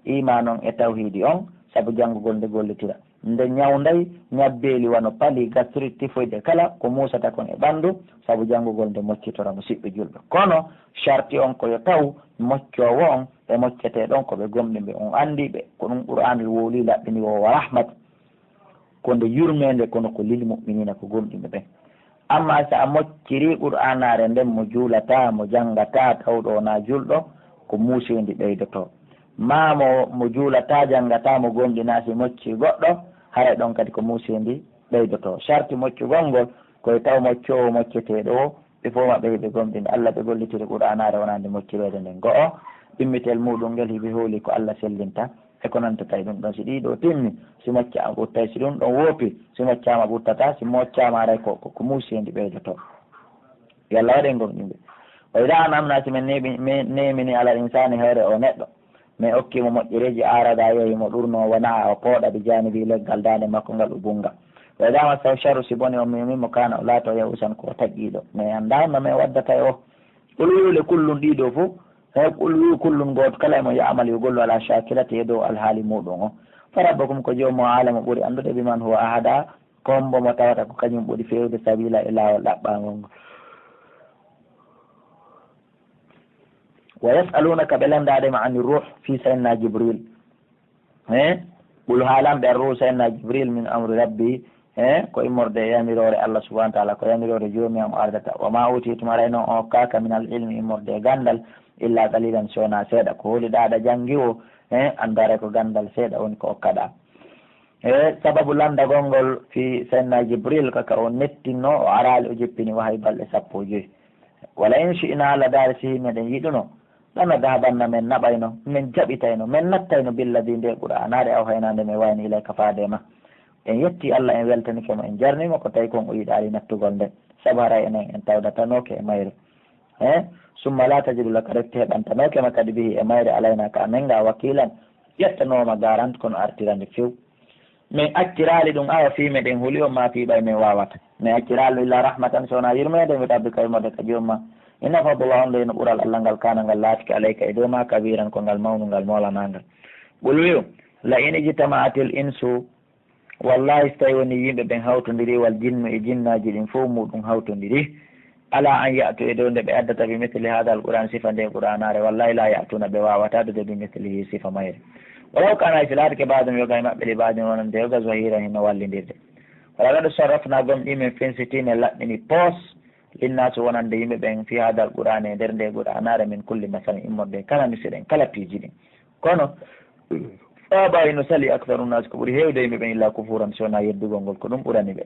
iimaan on e tawhiidi on, sabu janngugol nde gollitira. Nde ñawnday ñabbeeli wano pali, gastrite, typhoïde, kala ko muusata kon e ɓanndu, sabu janngugol nde moccitora, musiɓɓe julɓe. Kono sarti on ko yo taw moccoowo on e mocceteeɗo on ko ɓe gomɗinɓe, on anndii ɓe. Ko ɗum Qur'aanul wowli laɓɓini o, wa rahmat. Ko nde yurmeende, kono ko lil mu'miniina, ko gomɗinɓe ɓen. Amma si a moccirii Qur'aanaare nden mo juulataa, mo janngataa, tawɗo wonaa juulɗo, ko muuseendi ɓeydotoo. Maa mo, mo juulataa, janngataa, mo gomɗinaa, si moccii goɗɗo, haray ɗon kadi ko muuseendi ɓeydotoo. Sarti moccugol ngol, ko e taw moccoowo mocceteeɗo o, ɓe fof maɓɓe hiɓe gomɗinde Allah, ɓe gollitiri Qur'aanaare wonande moccireede nden. Go'o, ɗimmitel muuɗum ngel hiɓe hooli ko Allah sellinta, e ko nantata e ɗum ɗon. Si ɗii ɗoo timmi, si moccaama ɓuttay, si ɗum ɗon woopi, si moccaama ɓuttataa, si moccaama haray ko, ko, ko muuseendi ɓeydotoo. Yo Allah waɗ en gomɗinɓe. Wa idaa an'amnaa, si men neeɓi-, men neemini alal insaani, hoore o neɗɗo, men okki mo moƴƴereeji, aarada, yehi mo ɗurnoo, wa na'a, o pooɗa, bi jaanibii, leggal daande makko ngal, o bunnga. Wa idaa massahu sharru, si boni on memi mo, kaana, o laatoo, ya'uusan, ko o taƴƴiiɗo. Men anndaa honno men waddata e o. Qul, wi'u le, kullun, ɗii ɗoo fof, he, qul, wi'u, kullun, gooto kala e mon, ya'malu, yo gollu, alaa shaakilatihi, e dow alhaali muuɗum on. Farabbakum, ko joomum o, aalamu, ɓuri anndude, biman huwa ahada, ko hombo mo tawata ko kañum ɓuri feewde, sabila, e laawol ɗaɓɓaangol ngol. Wa yas'alunaka, ɓe lanndaade ma, ani ruh, fii Sayyidina Jibril. He? Qul, haalan ɓe, ar-ruhu, Sayyidina Jibril, min amri rabbi, he, ko immorde e yamiroore Allah subhanahu wa ta'ala, ko yamiroore joomi am o ardata. Wa ma utitum, haray noon on okkaaka, min al-ilmi, immorde e ganndal, illa qalilan, si wonaa seeɗa. Ko holi ɗa aɗa janngi o, he, anndaare ko ganndal seeɗa woni ko okkaɗa. He, sababu lanndagol ngol fii Sayyidina Jibril, kaka o nettinno, o araali, o jippini wahayi balɗe sappo e joy. Wala in shi'na, la daari, si meɗen yiɗuno, lanadhabanna, men naɓayno, men jaɓitayno, men nattayno, billadi, nde Qur'aanaare, awhayna, nde men wahini, ilayka, faade ma. En yetti Allah, en weltanike mo, en jarnimo ko tawi kon o yiɗaali nattugol nde. Sabu haray enen en tawdatanooke e mayre. He? Summa la tajidu laka, refti heɓantanooke ma kadi bihi, e mayre, alayna, ka amen ga, wakilan, ƴettanoowo ma garant, kono artirande few. Min acciraali ɗum awa fii meɗen huli on, maa fii ɓay min waawata. Min acciraali ɗum illa rahmatan, so wonaa yurmeende, min rabbika, immorde ka joom ma. Inna fadlahu, on de no ɓural Allah ngal, kaana ngal laatike, alayka, e dow ma, kabiiran, ko ngal mawnungal, moolanaangal. Qul, wi'u, la in ijtama'atil insu, wallahi, so tawi woni yimɓe ɓen hawtondiri, wal jinnu, e jinnaaji ɗin fow muɗum hawtondiri, ala an ya'tu, e dow nde ɓe addata, bi misli hadha al-Qur'an, sifa nde Qur'aanaare, wallahi, la ya'tuna, ɓe waawataa addude, bi mislihi, sifa mayre. Walaw kana, si laatike, ba'duhum, yoga e maɓɓe, li ba'din, wonande yoga, zahiran, hino wallindirde. Walaqad sarrafna, gomɗii men fensiti, men laɓɓini poos, linnaasi, wonande yimɓe ɓen, fi hadha al-Qur'an, e nder nde Qur'aanaare, min kulli masalin, immorde e kala misiɗen, kala piiji ɗin. Kono, fa aba, hino sali, aktharu nnaasi, ko ɓuri heewde yimɓe ɓen, illa kufuran, si wonaa yeddugol ngol, ko ɗum ɓurani ɓe.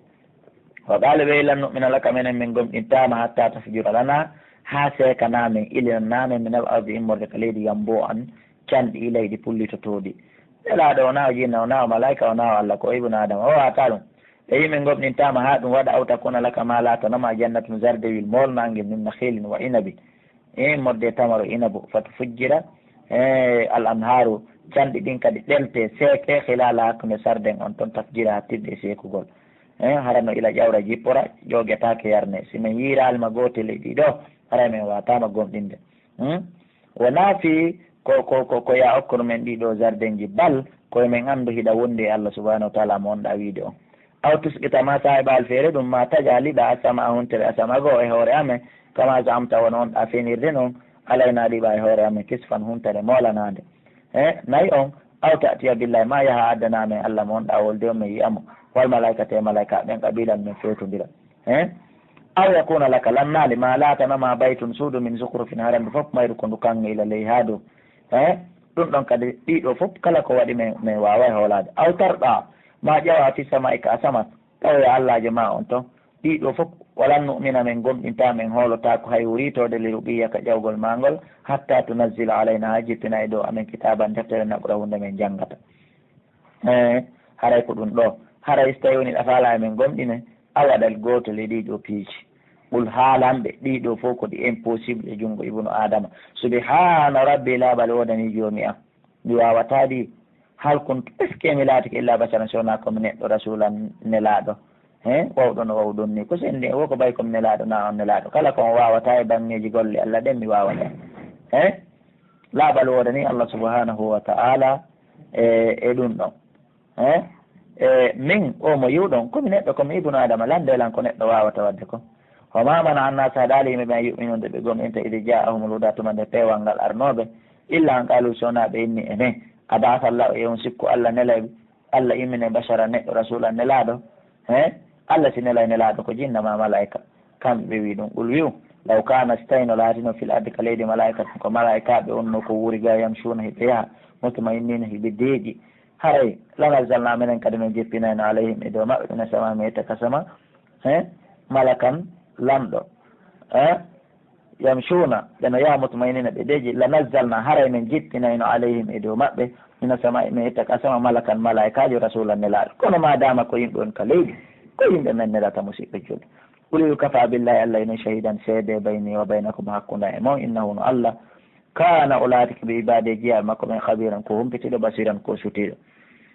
Wa qaalu, ɓe wi, lan nu'mina laka, menen min gomɗintaa ma, hatta tafjura lana, haa seekanaa men, ilinan men, minal ardi, immorde ka leydi, yanbu'an, canɗi, ilayhi, ɗi pullitotoo ɗi. Nelaaɗo wonaa o jinna, wonaa o malaa'ika, wonaa o Allah, ko o ibnu Aadama, o waawataa ɗum. Ɓe wi, min gomɗintaa ma haa ɗum waɗa, aw takuna laka, maa laatanoo ma, jannatun, zardewil moolnaangel, min nakhilin wa inabi, immorde e tamaro inabu, fatufujjira, e, al anhaaru, canɗi ɗin kadi ɗelte, seeke, khilaala, hakkunde sarden on ton, tafjiira, hattirde e seekugol. E, hara no ila ƴawra jippora, ƴoogetaake yarne. Si men yiiraali ma gootel e ɗiɗo, haray men waataama gomɗinde. Hmm? Wonaa fii ko, ko, ko, ko ya okkono men ɗiɗo zardenji, bal ko men anndu hiɗa wondi e Allah subhanahu wa ta'ala mo wonɗaa wiide on. Aw tusqita, maa saa'ibaali feere ɗum, maa taƴa, liɓa, as-samaa, huntere, as-samaa goo, e hoore amen, kama za'amta, wano wonɗaa fenirde non, alaynaa, liɓa, e hoore amen, kisfan, huntere moolanaande. He, nayi on, aw ta'tiya billahi, maa yaha addana amen Allah mo wonɗaa wolde on, men yi'a mo, wal malaa'ikati, e malaa'ika ɓen, qabiilan, men fewtondira. He? Aw yakuna laka, lannaali, maa laatana ma, baytun, suudu, min zukhrufin, hara ndu fof mayru ko ndu kaŋŋe ila ley haa dow. He? Ɗum ɗon kadi, ɗiɗo fof kala ko waɗi men, men waaway hoolaade. Aw tarqa, maa ƴawa, fi samaa'i, ka asamaan, tawoya Allaajo ma on ton. Ɗiɗo fof, walan nu'mina, men gomɗintaa, men hoolotaako hay wuriitoode, li ruqiyyika, ƴawgol maa ngol, hatta tunazzila alaynaa, haa jippina e dow amen, kitaaban, deftere, naqra'uhu, nde men janngata. Ee, haray ko ɗum ɗoo. Haray so tawii woni ɗa faalaa men gomɗine, a waɗal gooto ley ɗii ɗoo piiji. Qul, haalan ɓe, ɗii ɗoo fof ko ɗi impossible e junngo Ibnu Aadama. Subhaana Rabbi, laaɓal woodanii Joomi am. Mi waawataa ɗi. Hal kuntu, est-ce que mi laatike illa basharan, si wonaa ko mi neɗɗo, rasuulan, nelaaɗo? He, wawɗo no wawɗon ni. Ko sendi en, wo ko ɓay ko mi nelaaɗo, naa on nelaaɗo. Kala ko on waawataa e baŋŋeeji golle Allah ɗen, mi waawataa. He? Laaɓal woodanii Allah subhanahu wa ta'ala e, e ɗum ɗon. He? E min, o mo yi'uɗon, ko mi neɗɗo, ko mi ibnu Adama, lanndee lan ko neɗɗo waawata waɗde kon. Wa maa mana'a an-naasa, haɗaali yimɓe ɓen, an yu'minu, nde ɓe gomɗinta, idh jaa'ahumul hudaa, tuma nde peewal ngal arnoo ɓe, illa an qaaluu, si wonaa ɓe inni e men, aba'atha Allaahu, e on sikku Allah nelay, Allah immine, basharan, neɗɗo, rasuulan, nelaaɗo? He? Allah si nelay nelaaɗo, ko jinna maa malaa'ika? Kamɓe ɓe wi'i ɗum. Qul, wi'u, law kaana, si tawii no laatino, fil ardi, ka leydi, malaa'ikatun, ko malaa'ikaaɓe wonnoo ko wuuri ga, yamshuuna, hiɓe yaha, mutma'inniina, hiɓe deeƴi, haray, lanazzalnaa, menen kadi men jippinayno, alayhim, e dow maɓɓe, mina samaa'i, men itta ka sama, he, malakan, lamɗo, he, yamshuuna, ɓe no yaha, mutma'inniina, ɓe deeƴi, lanazzalnaa, haray men jippinayno, alayhim, e dow maɓɓe, mina samaa'i, men itta ka sama, malakan, malaa'ikaajo, rasuulan, nelaaɗo. Kono maa daama ko yimɓe on ka leydi, ko yimɓe men nelata, musiɓɓe julɓe. Qul, wi'u, kafaa billaahi, Allah enen, shahiidan, seedee, baynii wa baynakum, hakkunde am e mon, innahu, no Allah, kaana, o laatike, bi ibaadihi, jiyaaɓe makko ɓen, khabiiran, ko humpitiiɗo, basiiran, ko sutiiɗo.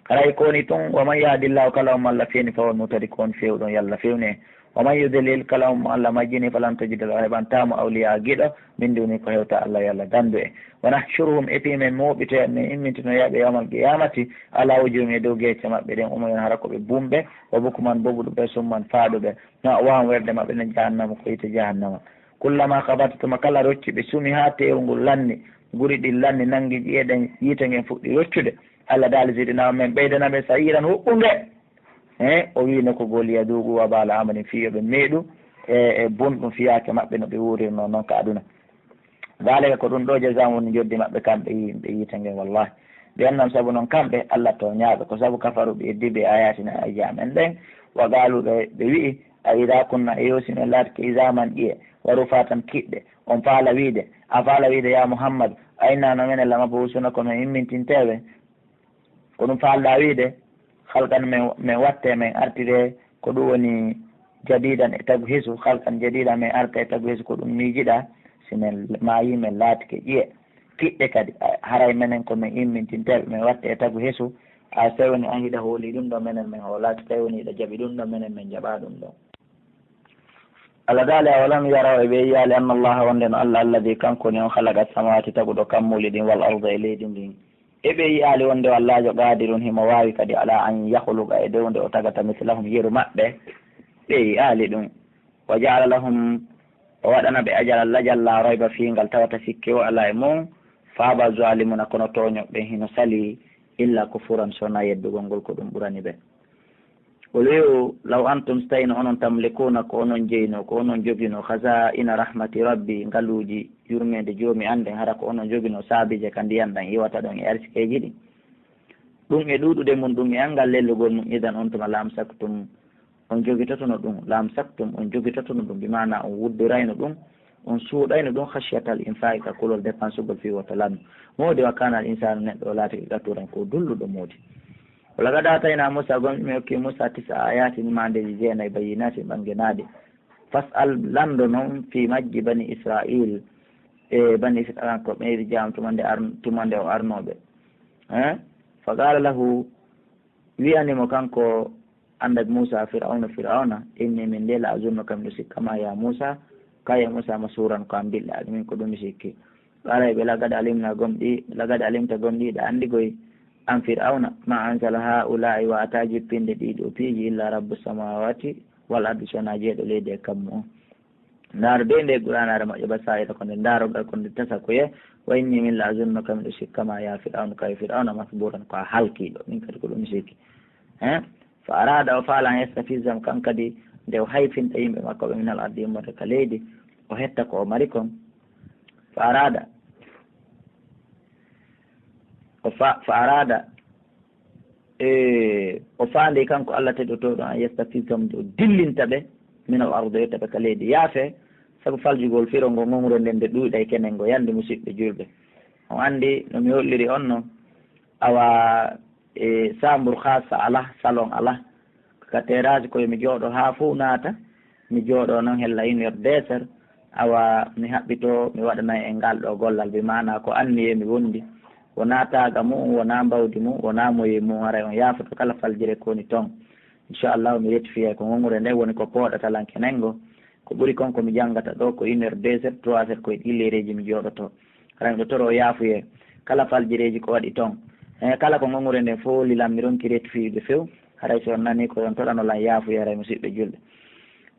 Haray ko woni tun, wa man yahdillaahu, kala on mo Allah fewni, fa huwal muhtadi, ko on feewɗo, yo Allah fewnu en. ومن يضلل, kala on mo Allah majjini, فلن تجد له, a heɓantaa mo, أولياء, giɗo, من دونه, ko hewta Allah yo Allah danndu en. ونحشرهم, e fii men mooɓitoya, men immintinoya ɓe, يوم القيامة, على وجوههم, e dow geece maɓɓe ɗen, عميا, hara ko ɓe bumɓe, وبكما, bobuɗuɓe, صما, faaɗuɓe, مأواهم, werde maɓɓe nden, جهنم, ko yiite jahannama. كلما خبت, tuma kala rocci ɓe sumi haa teewu ngul lanni, guri ɗin lanni, nanngi ƴi'e ɗen, yiite ngen fuɗɗi roccude, Allah daali, زدناهم, men ɓeydana ɓe, سعيرا, huɓɓunde. He, o wi'ino ko gol, ليذوقوا وبال أمرهم, fii yo ɓe meeɗu e, e bonɗum fiyaake maɓɓe no ɓe wuurirnoo non ka aduna. ذلك, ko ɗum ɗoo, جزاؤهم, woni njoddi maɓɓe kamɓe yimɓe yiite ngen, wallaahi. بأنهم, sabu non kamɓe, Allah tooñaaɓe, ko sabu, كفروا, ɓe eddi, بآياتنا, aayeeje amen ɗen, وقالوا, ɓe, ɓe wi'i, أإذا كنا, e yo si men laatike, عظاما, ƴi'e, ورفاتا, kiɗɗe, on faala wi'ude, a faala wi'ude, يا محمد, أإنا, no menen, لمبعوثون, ko men immintinteeɓe? Ko ɗum faalɗaa wi'ude, خلقا, men, men watte, men artire, ko ɗum woni جديدا, e tagu hesu, خلقا جديدا, men arta e tagu hesu, ko ɗum miijiɗaa? Si men maayii, men laatike ƴi'e, kiɗɗe kadi, a, haray menen ko men immintinteeɓe, men watte e tagu hesu? A, si tawi woni an hiɗa hoolii ɗum ɗoo, menen men hoolaaki, si tawi woni hiɗa jaɓi ɗum ɗoo, menen men jaɓaa ɗum ɗoo. Allah daali, أولم يروا, e ɓe yi'aali, أن الله, wonde no Allah, الذي, kanko woni on, خلق السماوات, taguɗo kammuuli ɗin, والأرض, e leydi ndin. E ɓe yi'aali wonde o Allaajo قادر, himo waawi kadi, على أن يخلق, e dow nde o tagata, مثلهم, yeru maɓɓe? Ɓe yi'aali ɗum. وجعل لهم, o waɗana ɓe, أجلا, lajal, لا ريب فيه, ngal tawata sikke wo alaa e mun. فأبى الظالمون, kono tooñooɓe ɓen hino salii, إلا كفورا, so wonaa yeddugol ngol ko ɗum ɓurani ɓe. قل, wi'u, لو أنتم, si tawii no onon, تملكون, ko onon jeynoo, ko onon joginoo, خزائن رحمة ربي, ngaluuji yurmeende Joomi an nden, hara ko onon joginoo saabiije ka ndiyan ɗan iwata ɗon e arsikeeji ɗin, ɗum e ɗuuɗude mun ɗum e anngal lellugol mun, إذا, on tuma, لأمسكتم, on jogitotono ɗum, لأمسكتم, on jogitotono ɗum, bi maanaa on wuddorayno ɗum, on suuɗayno ɗum, خشية الإنفاق, ka kulol dépensugol fii woto lannu. Moodi, وكان الإنسان, neɗɗo o laatike, قتورا, ko dulluɗo, moodi. ولقد آتينا موسى, gomɗii men okki Muusaa, تسع آيات, maandeeji jeenayi, بينات, ɓannginaaɗi. فاسأل, lanndo non, في majji, بني إسرائيل, e banii Israa'iila, ko ɓe, إذ جاءهم, tuma nde ar-, tuma nde o arnoo ɓe. Eh? فقال له, wi'ani mo kanko Annabi Muusaa, فرعون, Fir'awna, إني, min de, لأظنك, miɗo sikka ma, يا موسى, ka, ya Muusaa, مسحورا, ko a mbilɗaaki, min ko ɗum mi sikki. قال, ɓe, لقد علمنا, gomɗii, لقد علمت, gomɗii hiɗa anndi koy, an Fir'awna, ما أنزل هؤلاء, wa'ataa jippinde ɗii ɗoo piiji, إلا رب السماوات والأرض, si wonaa Jeyɗo leydi e kammu on. Ndaaro dey nde Qur'aanaare moƴƴa, بصائر, ko nde daarorgal, ko nde tasakuye. وإني, min, لأظنك, miɗo sikka ma, يا فرعون, ka, ya Fir'awna, مثبورا, ko a halkiiɗo, min kadi ko ɗum mi sikki. Hein? فأراد, o faalaa, أن يستفزهم, kan kadi, nde o hayfinta yimɓe makko ɓe, من الأرض, immorde ka leydi, o hetta ko o mari kon. فأراد, o fa-, فأراد, e, o faandii kanko Allah teddotooɗo, أن يستفزهم, nde o dillinta ɓe, من الأرض, o itta ɓe ka leydi. Yaafee, sabu faljugol firo ngo ŋoŋre nden nde ɗuuɗay kenen ngo, yande, musiɓɓe julɓe. On anndi no mi holliri on non, awa, e, saambur khaasa alaa, salon alaa. Ka terrasse ko yo mi jooɗo haa fow naata, mi jooɗo non hella une heure, deux heures, awa mi haɓɓitoo, mi waɗanay en ngal ɗoo gollal, bi maanaa ko anniyee mi wondi. Wonaa taaga mu'un, wonaa mbawdi mu'un, wonaa moyen mu'un, haray on yaafoto kala faljere ko woni ton. Inchallahu, mi rectifiyay ko ŋoŋre nden woni ko pooɗata lan kenen ngo. Ko ɓuri kon ko mi janngata ɗoo ko une heure, deux heures, trois heures, ko e ɗii leereeji mi jooɗotoo. Haray miɗo toroo yaafuyee kala faljereeji ko waɗi ton. He, kala ko ŋoŋre nden fooli lan, mi ronki rectifiyude few. Haray si on nanii ko, on toɗano lan yaafuyee, haray musiɓɓe julɓe.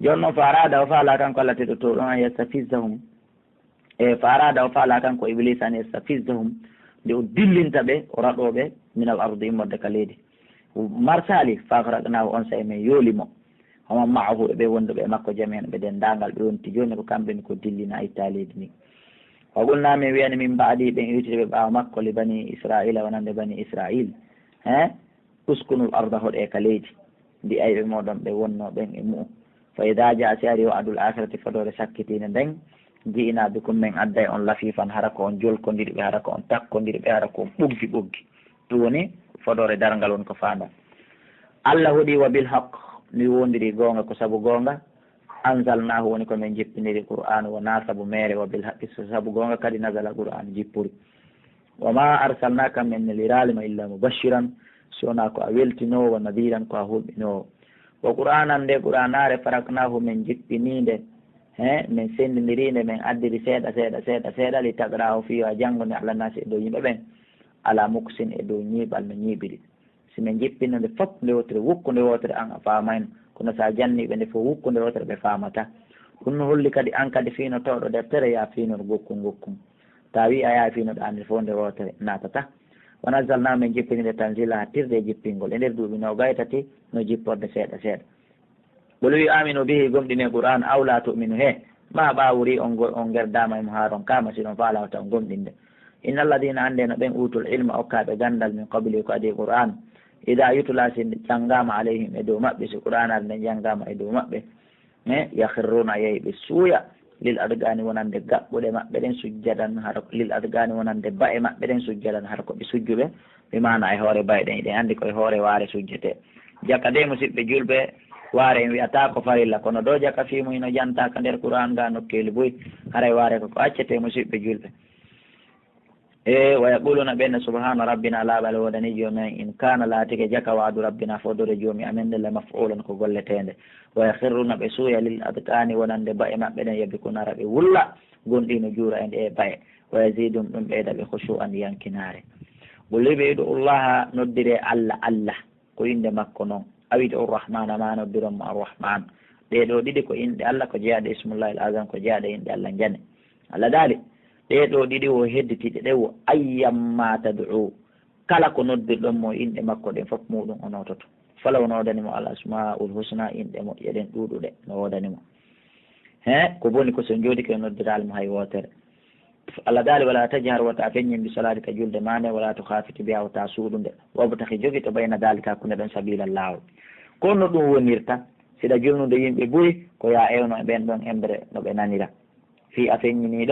Jooni non, فأراد, o faalaa kanko Allah teddotooɗo on, أن يستفزهم. E, فأراد, o faalaa kanko Ibliisa, أن يستفزهم, nde o dillinta ɓe, o raɗoo ɓe, من الأرض, immorde ka leydi. Marsaali, فأغرقناه, onsay men yooli mo. ومن معه, e ɓe wonduɓe e makko, جميعا, ɓe denndaangal, ɓe wonti jooni ko kamɓe ni ko dillinaa, ittaa leydi ndin. وقلنا, min wi'ani, من بعده, ɓen iwtuɓe ɓaawo makko, لبني إسرائيل, wonande banii Israa'iil. He? اسكنوا الأرض, hoɗee ka leydi ndi ayɓe mooɗon ɓe wonnoo ɓen e mu'un. فإذا جاء, si arii, وعد الآخرة, fodoore sakkitiinde nden, جئنا بكم, men adday on, لفيفا, hara ko on jolkondirɓe, hara ko on takkondirɓe, hara ko on ɓoggi ɓoggi. Ɗum woni fodoore darngal woni ko faandaa. Allah hoɗi, وبالحق, mi wondirii goonga, ko sabu goonga. أنزلناه, woni ko men jippiniri Qur'aana, wonaa sabu meere, وبالحق, so sabu goonga kadi نزل, Qur'aana jippori. وما أرسلناك, men neliraali ma, إلا مبشرا, si wonaa ko a weltinoowo, ونذيرا, ko a hulɓinoowo. Wa Qur'aanan, nde Qur'aanaare, faraknaahu, men jippinii nde, he, men senndindirii nde, men addiri seeɗa, seeɗa, seeɗa, seeɗa, li taqra'ahu, fii yo a janngo nde, ala naasi, e dow yimɓe ɓen, ala muksin, e dow ñiiɓal no ñiiɓiri. Si men jippino nde fof nde wootere, wukkunde wootere, an a faamayno. Kono si a janni ɓe nde fof wukkunde wootere, ɓe faamataa. Ɗum no holli kadi an kadi fii no tawɗo deftere, yaa fiinor gokkun gokkun. Taa wii a yaa fiinoɗaa nde fof nde wootere, naatataa. Wa nazzalnaa, men jippini nde tanziila, hattirde e jippingol. E nder duuɓi noogay tati, no jipporde seeɗa seeɗa. Qul wi, "Aaminu bihi, gomɗinee Qur'aan, aw laa tu'minu, he, maa ɓaawori on go-, on ngerdaama e mo haa ronkaama, si ɗon faalaa wata on gomɗinde. Inna alladiina, annde no ɓen, uutul ilma, okkaaɓe ganndal, min qablihi, ko adii Qur'aan, idaa yutlaa, si nde janngaama, alayhim, e dow maɓɓe, si Qur'aanaare nden janngaama e dow maɓɓe, e, yakhirruuna, yehi ɓe suuya, lil adqaani, wonande gaɓɓuɗe maɓɓe ɗen, sujjadan, hara ko, lil adqaani, wonande ba'e maɓɓe ɗen, sujjadan, hara ko ɓe sujjuɓe." Bi maana e hoore ba'e ɗen, hiɗen anndi ko e hoore waare sujjetee. Jaka de, musiɓɓe julɓe, waare en wi'ataa ko farilla, kono do jaka fii mum hino jantaa ka nder Qur'aan ga nokkeeli buy, haray waare ko ko accetee, musiɓɓe julɓe. E, wa yaquluuna, ɓen ne, "Subhaana rabbinaa, laaɓal woodanii Joomi amen, in kaana, laatike, jaka wa'du rabbinaa, fodore Joomi amen nden, la maf'uulan, ko golleteende." Wa yakhirruuna, ɓe suuya, lil adqaani, wonande ba'e maɓɓe ɗen, yabkuuna, hara ɓe wulla, gonɗii no juura e ɗee ba'e. Wa yaziiduhum, ɗum ɓeyda ɓe, khushuu'an, yankinaare. Qul wi ɓe, "Ud'u Llaaha, noddiree Alla, Alla, ko innde makko non. Aw ud'u Rrahmaana, maa noddiron mo Arrahmaan." Ɗee ɗoo ɗiɗi ko inɗe Alla, ko jeyaaɗe Ismullaahil Azam, ko jeyaaɗe inɗe Alla njane. Alla daali, ɗee ɗoo ɗiɗi wo hedditiiɗe ɗen wo, "Ayyammaa tad'uu." Kala ko noddirɗon mo inɗe makko ɗen fof, muuɗum o noototo. Falaw, no woodani mo, "Al asmaa'ul husnaa, inɗe moƴƴe ɗen ɗuuɗuɗe, no woodani mo." He, ko boni ko si on jooɗike, on noddiraali mo hay wootere. Allah daali, "Walaa tajhar, wota feññin, bi salaatika, julde maa nden, walaa tukhaafit bihaa, wota suuɗu nde. Wabtahi, jogito, bayna daalika, hakkunde ɗon, sabiilan, laawol." Ko no ɗum wonirta, si ɗa julnude yimɓe buy, ko yaa ewno e ɓen ɗon emre no ɓe nanira. Fii a feññinii ɗon,